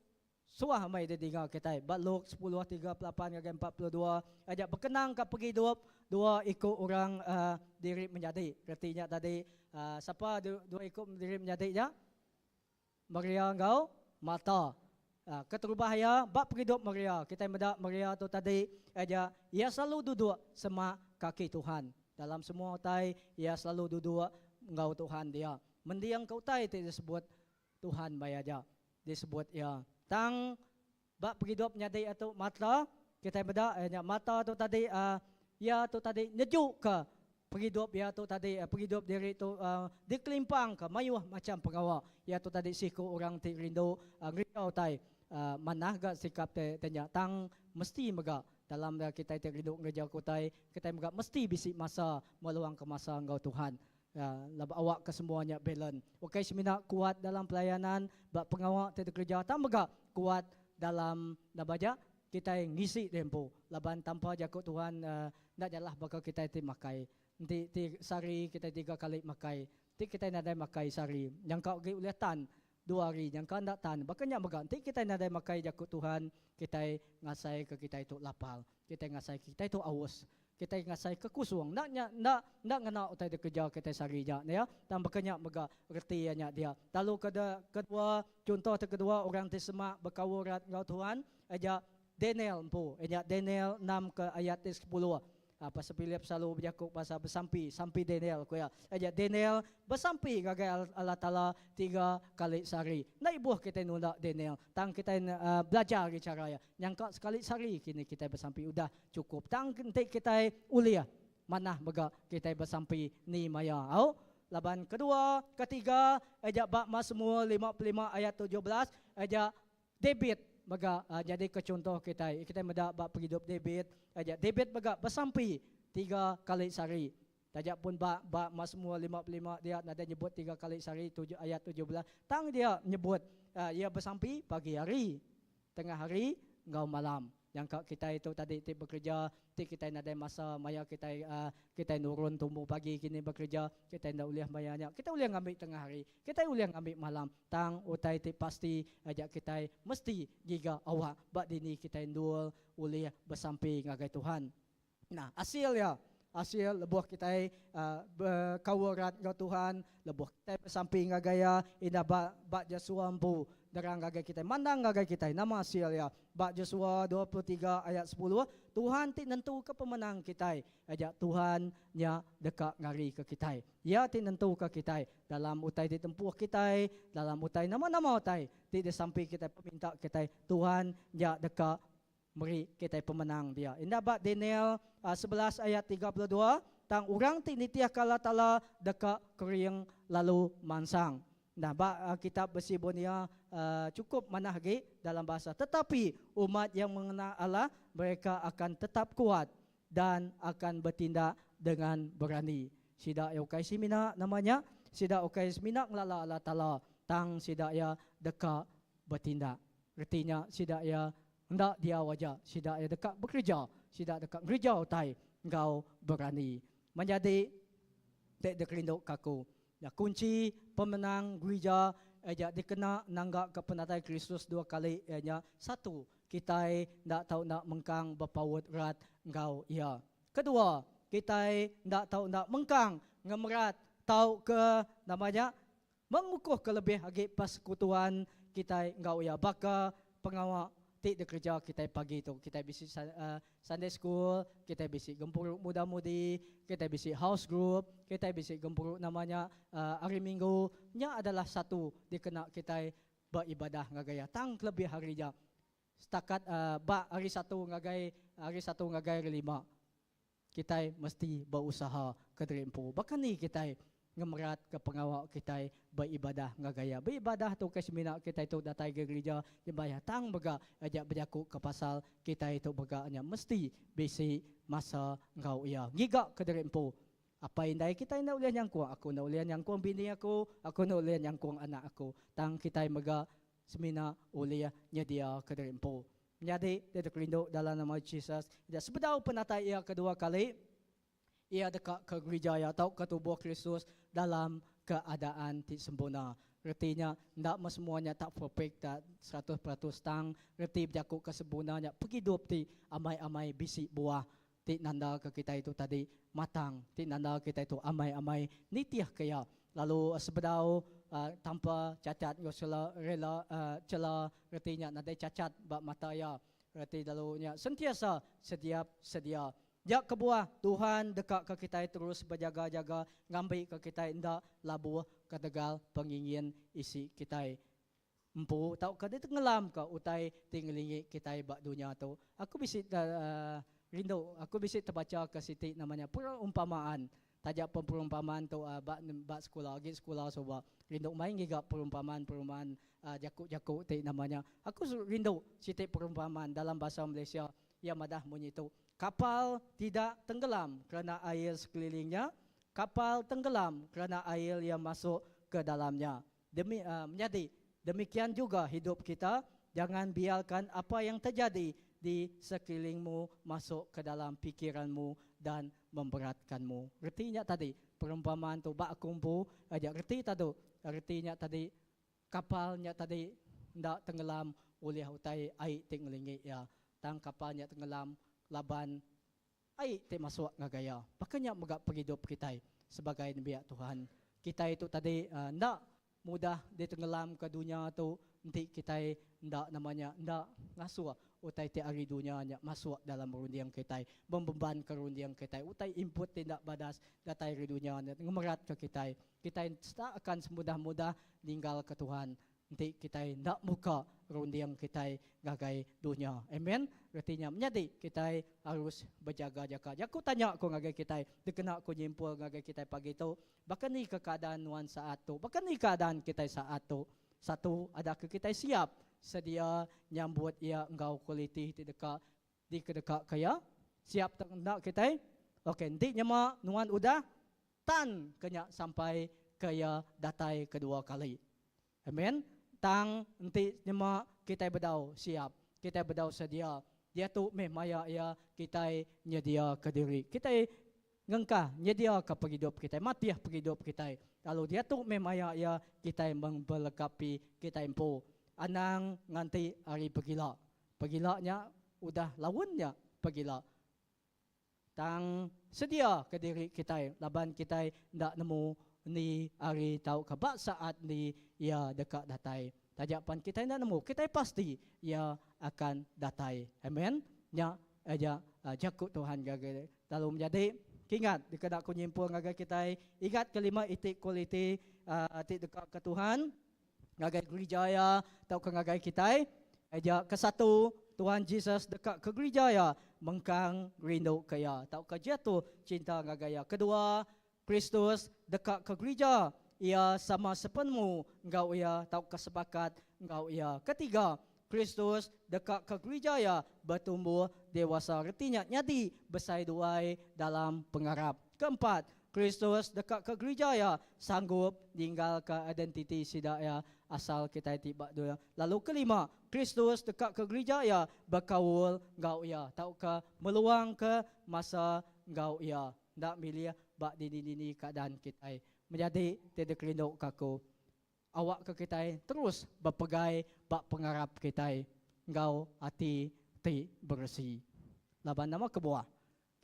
Suah meh didinga kitai ba Luke sepuluh 38 ngagai 42 aja bekenang ka pengidup dua iku orang diri menyadi. Reti nya tadi sapa dua iku diri menyadi nya? Maria enggau Marta. Keterubah iya ba pengidup Maria, kitai meda Maria tu tadi aja iya selalu duduk semak kaki Tuhan. Dalam semua utai iya selalu duduk enggau Tuhan dia. Mending ka utai ti disebut Tuhan bai aja disebut iya. Tang ba pengidup nyadi atu mata, kitai meda iya nya mata tu tadi uhh iya tu tadi nyejuka pengidup iya tu tadi pengidup diri tu uhh dikelimpangka mayuh macham pengawa. Iya tu tadi siku orang ti rindu uhh ngereja utai uhh manah ga sikap te te nya tang mesti mega dalam kitai ti rindu ngereja ke utai kitai mega mesti bisi masa meluangka masa enggau Tuhan. Laban awak ke semua nya belen. Ukai semina kuat dalam pelayanan ba pengawa ti dikereja tang mega kuat dalam nama aja kitai ngisi diri empu. Laban tanpa jaku Tuhan enda nyalah baka kitai ti makai. Enti ti sehari kitai tiga kali makai. Enti kitai nadai makai sehari nyangka agi ulih tan dua hari nyangka enda tan. Baka nya mega enti kitai nadai makai jaku Tuhan kitai ngasaika kitai tu lapar. Kitai ngasaika kitai tu aus. Kitai ngasaika kusung. Enda nya enda enda ngena utai dikereja kitai sehari nya ne ya. Tang baka nya mega reti iya nya dia. Lalu ke de kedua chunto ti kedua orang ti semak bekaul rat enggau Tuhan aja Daniel empu iya nya Daniel enam ke ayat ti sepuluh. Pastor Philip selalu bejaku pasal besampi, sampi Daniel ku iya. Aja Daniel besampi ngagai Allah Taala tiga kali sehari. Enda ibuh kitai nunda Daniel tang kitai belajar ari chara iya. Nyangka sekali sehari kini kitai besampi udah chukup. Tang enti kitai ulih, manah mega kitai besampi ni maya au. Laban kedua, ketiga, aja ba Masmur 55 ayat 17, aja David mega nyadika chunto kitai. Kitai meda ba pengidup David, aja David mega besampi tiga kali sehari. Taja pun ba ba Masmur 55 dia nadai nyebut tiga kali sehari tuju ayat 17, tang dia nyebut iya besampi pagi hari. Tengah hari enggau malam. Nyangka kitai tu tadi ti bekereja ti kitai nadai masa maya kitai kitai nurun tumu pagi kini bekereja kitai enda ulih maya nya. Kitai ulih ngambi tengah hari, kitai ulih ngambi malam tang utai ti pasti aja kitai mesti giga awak ba dini kitai endur ulih besampi ngagai Tuhan. Nah, asil iya, asil lebuh kitai bekaul rat enggau Tuhan, lebuh kitai besampi ngagai Iya, indah ba ba Josua empu nerang ngagai kitai, mandang ngagai kitai nama asil iya. Ba Josua 23 ayat 10, Tuhan ti nentuka pemenang kitai, aja Tuhan nya deka ngarika kitai. Iya ti nentuka kitai dalam utai ti tempuh kitai, dalam utai nama-nama utai ti disampi kitai, peminta kitai, Tuhan nya deka Meri kitai pemenang dia. Indah ba Daniel 11 ayat 32, tang orang ti nitihka Allah Taala deka kering lalu mansang. Nah ba kitab Besi Borneo chukup manah agi dalam bahasa tetapi umat yang mengenal Allah mereka akan tetap kuat dan akan bertindak dengan berani. Sida iya ukai semina nama nya, sida ukai semina ngelala Allah Taala tang sida iya deka betindak. Reti nya sida iya enda diau aja, sida iya deka bekereja, sida deka ngereja utai enggau berani. Menyadi ti dikerinduka aku, nya kunchi pemenang gerija iya dikena nanggaka penatai Kristus dua kali iya nya satu, kitai enda tau enda mengkang bepaut rat enggau iya. Kedua, kitai enda tau enda mengkang ngemerat tauka nama nya Mengukuhka lebih agi persekutuan kitai enggau iya baka pengawa ti dikereja kitai pagi tu. Kitai bisi Sunday School, kitai bisi gempuru muda-mudi, kitai bisi house group, kitai bisi gempuru nama nya hari minggu. Nya adalah satu dikena kitai beribadah ngagai iya. Tang kelebih hari nya. Setakat ba hari satu ngagai hari satu ngagai hari lima kitai mesti berusaha kediri empu. Baka ni kitai ngemeratka pengawa kitai beribadah ngagai Iya? Beribadah tu ukai semina kitai tu datai ke gerija nyembah Iya tang mega aja bejakuka pasal kitai tu mega nya mesti bisi masa enggau Iya. Ngiga kediri empu. Apai indai kitai enda ulih nyangkung aku, enda ulih nyangkung bini aku, aku enda ulih nyangkung anak aku. Tang kitai mega semina ulih nyediaka diri empu. Menyadi ti dikerindu dalam nama Jesus, ida sebedau penatai iya kedua kali, iya deka ke gerija iya tauka tubuh Kristus dalam keadaan ti sempurna. Reti nya, enda meh semua nya tak perfect tak 100% tang reti bejaku ke sempurna nya pengidup ti amai-amai bisi buah ti nandaka kitai tu tadi matang, ti nanda kitai tu amai-amai nitihka iya. Lalu sebedau tanpa cacat enggau sela rela chela reti nya nadai cacat ba mata iya. Reti lalu nya sentiasa sediap sedia. Nya kebuah Tuhan dekaka kitai terus bejaga-jaga ngambika kitai enda labuh ketegal pengingin isi kitai. Empu tauka ditengelamka utai ti ngelingi kitai ba dunya tu. Aku bisi rindu aku bisi tebachaka siti nama nya perumpamaan. Taja pen perumpamaan tu ba ba sekula agi sekula suba rindu mai ngiga perumpamaan-perumpamaan jaku-jaku ti nama nya. Aku rindu siti perumpamaan dalam bahasa Malaysia iya madah munyi tu, Kapal tidak tenggelam kerana air sekelilingnya, kapal tenggelam kerana air yang masuk ke dalamnya. Demi, menyadi, demikian juga hidup kita, jangan biarkan apa yang terjadi di sekelilingmu masuk ke dalam pikiranmu dan memberatkanmu. Reti nya tadi, perumpamaan tu ba aku empu aja reti tadu. Reti nya tadi, kapal nya tadi enda tenggelam ulih utai ai ti ngelingi iya. Tang kapal nya tenggelam laban Ai ti masuk ngagai iya. Baka nya mega pengidup kitai sebagai nembiak Tuhan. Kitai tu tadi enda mudah ditenggelamka dunya tu enti kitai enda nama nya enda ngasuh utai ti ari dunya nya masuk dalam runding kitai, membebanka runding kitai. Utai input ti enda badas datai ari dunya nya ngemeratka kitai. Kitai tak akan semudah-mudah ninggalka Tuhan. Enti kitai enda muka runding kitai ngagai dunya. Amen. Reti nya menyadi kitai harus bejaga-jaga. Jaku tanya ku ngagai kitai dikena ku nyimpul ngagai kitai pagi tu, baka ni ke keadaan nuan saat tu? Baka ni keadaan kitai saat tu? Satu, adakah kitai siap sedia nyambut iya enggau kualiti ti deka dikedekaka iya? Siap te enda kitai? Okey, enti nyema nuan udah Tan ke nya sampai ke iya datai kedua kali. Amen. Tang enti nyema kitai bedau siap, kitai bedau sedia, diatu meh maya iya kitai nyediaka diri. Kitai ngengkah nyediaka pengidup kitai, matih pengidup kitai. Lalu diatu meh maya iya kitai membelekapi kitai empu. Anang nganti ari pegila. Pegila nya udah laun nya pegila. Tang sedia ke diri kitai laban kitai enda nemu ni hari tauka ba saat ni iya deka datai. Taja pan kitai enda nemu, kitai pasti iya akan datai. Amen. Nya aja jaku Tuhan ngagai lalu menyadi. Kingat dikena ku nyimpul ngagai kitai, ingat kelima iti kualiti ti deka ke Tuhan. Ngagai gerija iya tauka ngagai kitai. Aja kesatu, Tuhan Jesus deka ke gerija iya mengkang rinduka iya tauka jatuh cinta ngagai iya. Kedua, Kristus deka ke gerija iya sama sepenemu enggau iya tauka sepakat enggau iya. Ketiga, Kristus deka ke gerija iya betumbuh dewasa reti nya nyadi besai duai dalam pengarap. Keempat, Kristus deka ke gerija iya sanggup ninggalka identiti sida iya asal kitai ti ba dunya. Lalu kelima, Kristus deka ke gerija iya bekaul enggau iya tauka meluangka masa enggau iya enda milih ba dini-dini keadaan kitai. Menyadi ti dikerinduka aku. Awakka kitai terus bepegai ba pengarap kitai enggau ati ti beresi. Laban nama kebuah?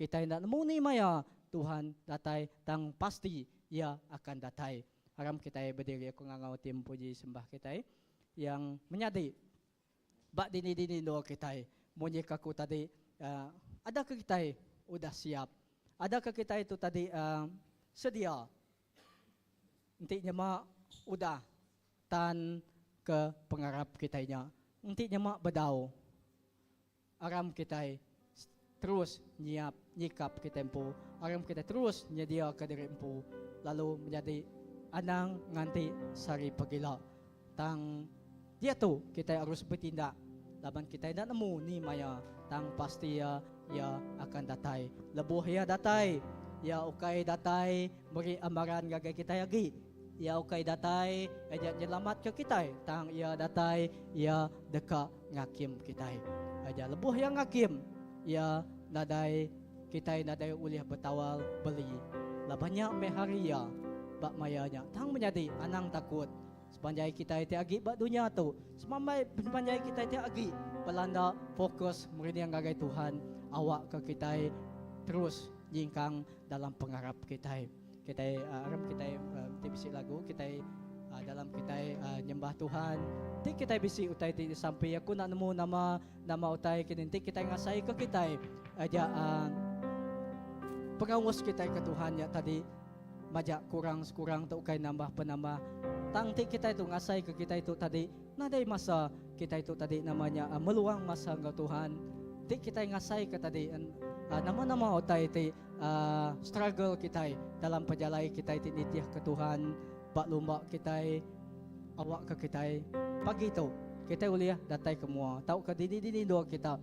Kitai enda nemu ni maya Tuhan datai tang pasti Iya akan datai. Aram kitai bediri aku ngangau tim puji sembah kitai yang menyadi ba dini-dini endur kitai. Munyi ke aku tadi adakah kitai udah siap? Adakah kitai tu tadi sedia Enti nyema udah tan ke pengarap kitai nya. Enti nyema bedau. Aram kitai terus nyiap nyikap kitai empu. Aram kitai terus nyediaka diri empu lalu menyadi anang nganti sehari pagila. Tang diatu kitai arus betindak laban kitai enda nemu ni maya tang pasti iya iya akan datai. Lebuh iya datai, iya ukai datai meri amaran ngagai kitai agi. Iya ukai datai aja nyelamatka kitai tang iya datai iya deka ngakim kitai. Aja lebuh iya ngakim, iya nadai kitai nadai ulih betawal beli laban nya meh hari iya ba maya nya. Tang menyadi anang takut sepanjai kitai ti agi ba dunya tu, semambai sepanjai kitai ti agi belanda fokus merening ngagai Tuhan awakka kitai terus nyingkang dalam pengarap kitai. Kitai arap kitai ti bisi lagu kitai dalam kitai nyembah Tuhan. Ti kitai bisi utai ti disampi aku enda nemu nama nama utai kini enti kitai ngasai ke kitai aja pengaus kitai ke Tuhan nya tadi majak kurang sekurang tu ukai nambah penambah. Tang ti kitai tu ngasai ke kitai tu tadi nadai masa kitai tu tadi nama nya meluang masa enggau Tuhan. Ti kitai ngasai ke tadi nama nama utai ti Struggle kitai dalam pejalai kitai ti nitihka Tuhan ba lumba kitai awakka kitai pagi tu kitai ulih datai ke mua tauka dini-dini endur kita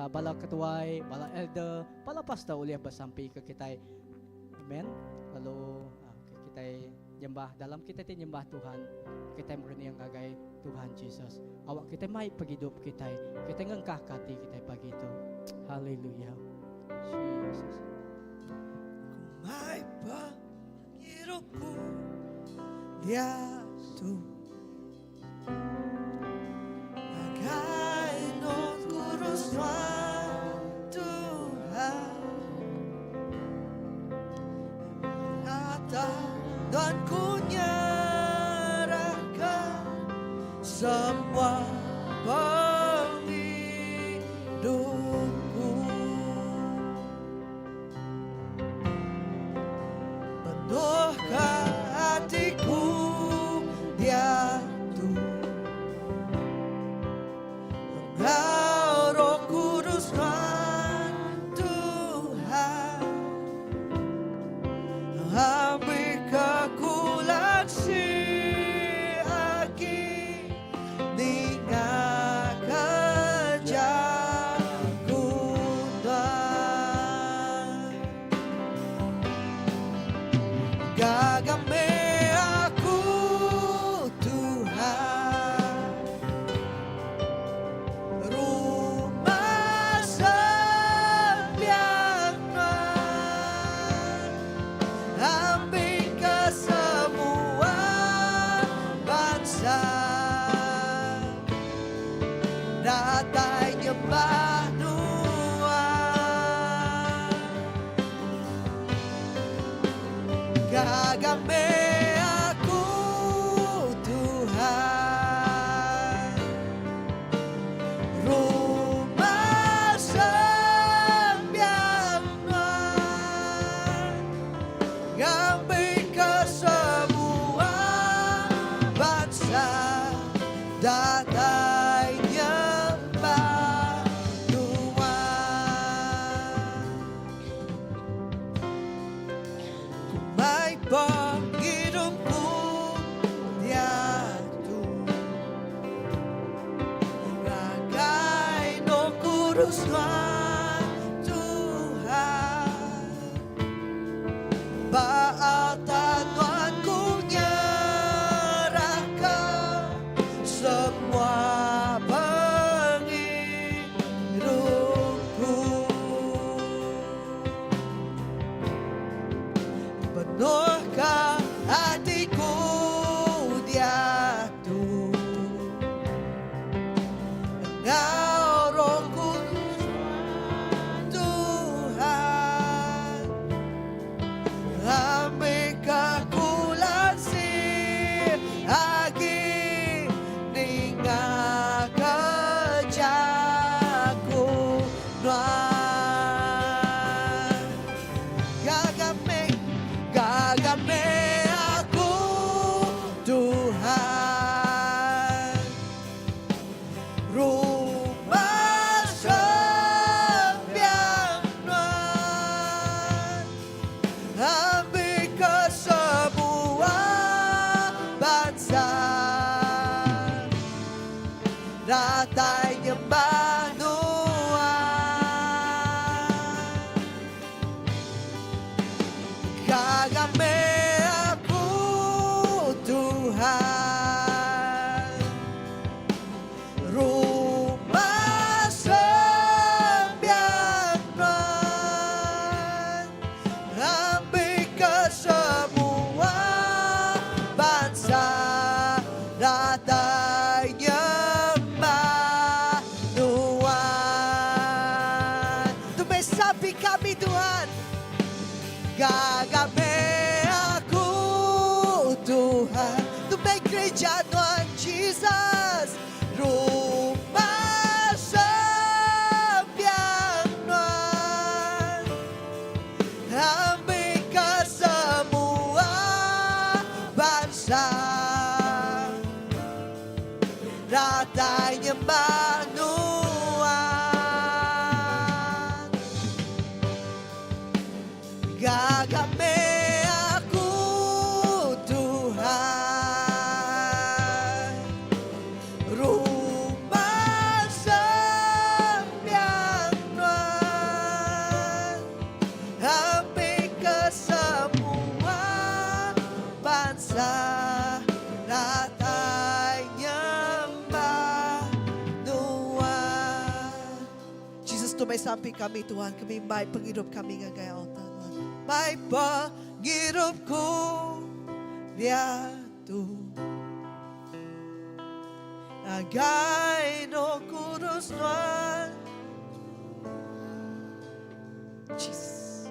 bala ketuai, bala elder, bala pastor ulih besampika kitai. Amen. Lalu kitai nyembah dalam kitai ti nyembah Tuhan kitai merening ngagai Tuhan Jesus. Awak kitai mai pengidup kitai, kitai ngengkahka ati kitai pagi tu. Haleluya. Jesus. Ku mai pengirupku diatu ngagai Roh Kudus Nuan Tuhan Atas Tuhan ku nyerahkan semua pengidupku. Penuhkan hatiku diatu enggau Roh Kudus Nuan Tuhan. Ambika ku lansi agi ninga ke jaku Nuan. Gaga meh aku Tuhan. Rumah sembiang Nuan Ambika semua bansa Datai nyembah Nuan Gaga meh aku Tuhan Rumah sembiang Nuan Ngambika semua bansa datai nyembah Nuan. Ku mai pengidupku diatu Ngagai Roh Kudus Nuan Tuhan Ba altar Nuan ku nyerahka semua pengidupku. Penuhka atiku diatu enggau Roh Kudus Tuhan. Ambika ku lansir agi ninga ke jaku Nuan. Gaga meh, gaga meh aku Tuhan. Rumah. Datai nyembah Nuan. Gaga meh aku Tuhan. Rumah sembiang Nuan. Ngambika semua bansa datai nyembah Nuan. Tu meh sampi kami Tuhan. Gaga meh aku Tuhan. Tu meh gereja Nuan Jesus. Rumah sembiang Nuan. Ambika semua bansa datai nyembah Nuan. Gaga meh aku Tuhan. Rumah sembiang Nuan. Ambika semua bansa datai nyembah Nuan. Jesus tu meh sampi kami Tuhan, kami mai pengidup kami ngagai altar Tuhan. Mai pengirupku diatu. Ngagai roh kudus Nuan. Jesus.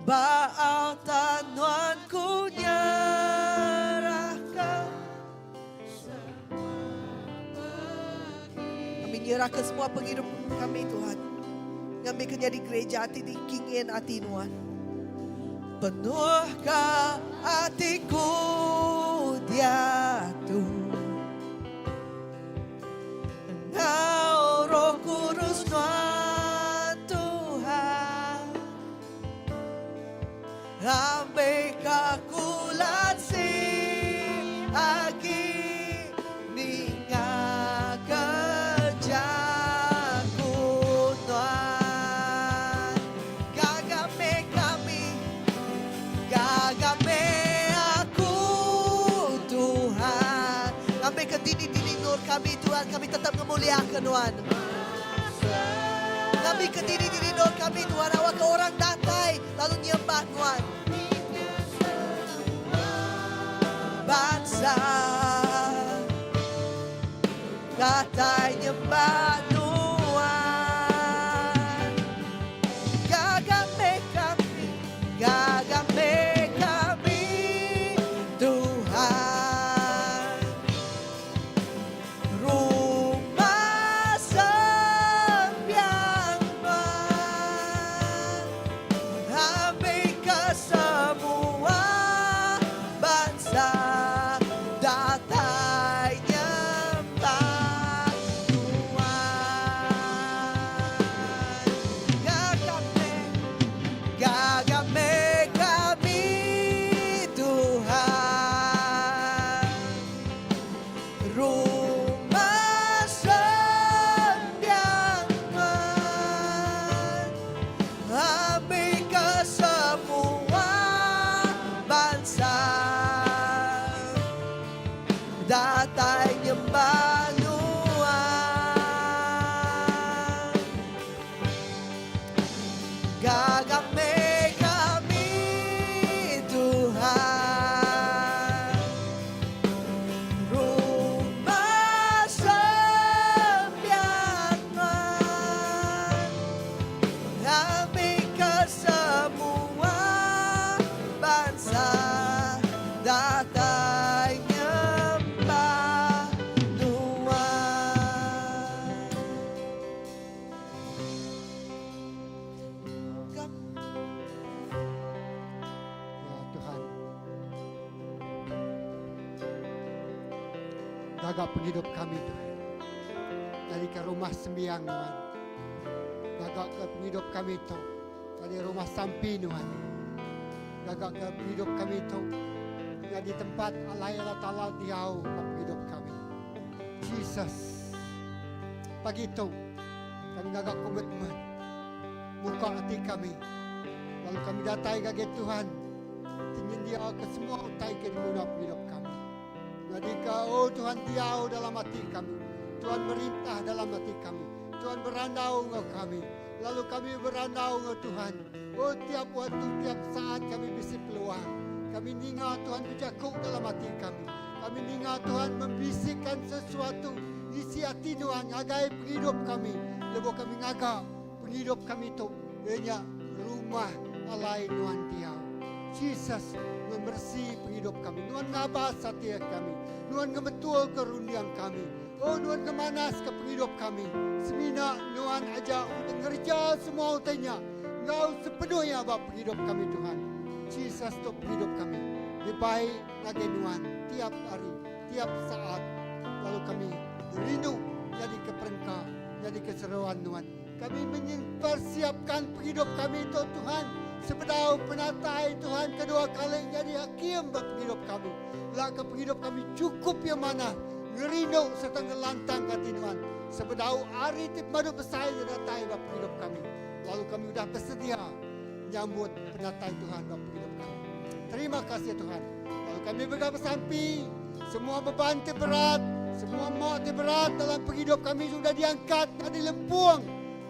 Ba altar Nuan ku nyerahkan. Kami nyerahkan semua penghidup kami Tuhan. Ngambika nyadi gereja ti dikingin ati Nuan. Penuhka atiku diatu. Enggau roh kudus Nuan Tuhan. Ambika ku lansi agi ninga ke jaku Nuan. Gaga meh kami, gaga meh aku Tuhan. Ambika dini-dini endur kami Tuhan, kami tetap ngemuliaka Nuan. Ngambika dini-dini endur kami Tuhan, awakka orang datai lalu nyembah Nuan. Bansa datai nyembah Tuhan. Gaga meh kami, gaga meh kami Tuhan. Rumah sembiang Nuan. Ambika semua bansa datai nyembah Tuhan. Gaga meh, gaga meh kami Tuhan. Rumah sembiang Nuan. Ambika semua bansa datai nyembah Nuan. Gaga meh kami Tuhan. Rumah sembiang Nuan. Ambika semua bansa datai nyembah Nuan. Gap. Ya Tuhan. Gaga penghidup kami Tuhan. Dari ke rumah sembiang Tuhan. Gaga ke penghidup kami tu. Dari rumah sampi Tuhan. Gaga ke penghidup kami tu. Jadi tempat Allah Allah Ta'ala diau ke penghidup kami. Jesus. Pagi tu kami ngaga komitmen muka ati kami lalu kami datai ngagai Tuhan ti nyendiaka semua utai ke diguna pengidup kami. Nyadika, oh Tuhan diau dalam ati kami. Tuhan merintah dalam ati kami. Tuhan berandau enggau kami. Lalu kami berandau enggau Tuhan. Oh tiap waktu, tiap saat kami bisi peluang. Kami ninga Tuhan bejaku dalam ati kami. Kami ninga Tuhan membisikkan sesuatu isi ati Nuan ngagai pengidup kami lebuh kami ngaga pengidup kami tu iya nya rumah alai Nuan diau. Jesus, Nuan meresi pengidup kami. Nuan ngabas ati kami. Nuan ngemetulka runding kami. Oh, Nuan ngemanaska pengidup kami. Semina Nuan aja udah ngereja semua utai nya enggau sepenuh iya ba pengidup kami, Tuhan. Jesus tu pengidup kami. Dibai ngagai Nuan tiap hari, tiap saat. Lalu kami rindu nyadika perengka, nyadika seruan Nuan. Kami mempersiapkan pengidup kami tu Tuhan sebedau penatai Tuhan kedua kali nyadi hakim ba pengidup kami. Lak ke pengidup kami cukup yang manah, ngerindu serta ngelantang ati Tuhan. Sebedau hari ti pemadu besai nya datai ba pengidup kami. Lalu kami udah bersedia nyambut penatai Tuhan ba pengidup kami. Terima kasih Tuhan. Lalu kami juga bersampi semua beban ti berat, semua mak ti berat dalam penghidup kami sudah diangkat dan dilempung.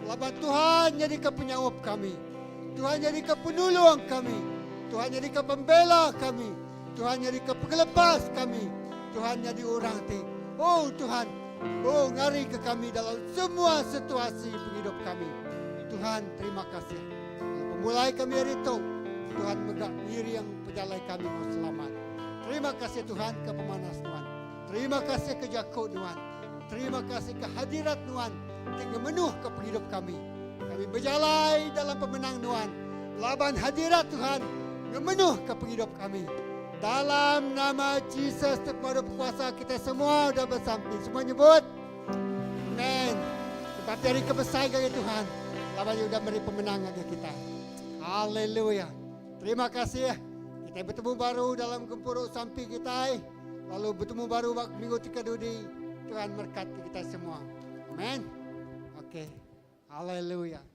Laban Tuhan jadi ke penyaup kami. Tuhan jadi ke penolong kami. Tuhan jadi ke pembela kami. Tuhan jadi ke pengelepas kami. Tuhan jadi orang ti. Oh Tuhan, oh ngari ke kami dalam semua situasi penghidup kami. Tuhan terima kasih. Pemulai kami hari itu, Tuhan megak ngiring pejalai kami mau selamat. Terima kasih Tuhan ke pemanas Tuhan. Terima kasih ke jakuk Tuhan. Terima kasih ke hadirat Tuhan. Tinggal menuh ke penghidup kami. Kami berjalai dalam pemenang Tuhan. Laban hadirat Tuhan ngemenuh ke penghidup kami. Dalam nama Jesus kepada berkuasa kita semua sudah bersampi. Semua nyebut. Amen. Sebab dari kebesar dari Tuhan. Laban dia sudah beri pemenang bagi kita. Haleluya. Terima kasih. Kita bertemu baru dalam gempuru sampi kita. Lalu bertemu baru minggu tiga dudi. Tuhan berkati kita semua. Amen. Okey. Haleluya.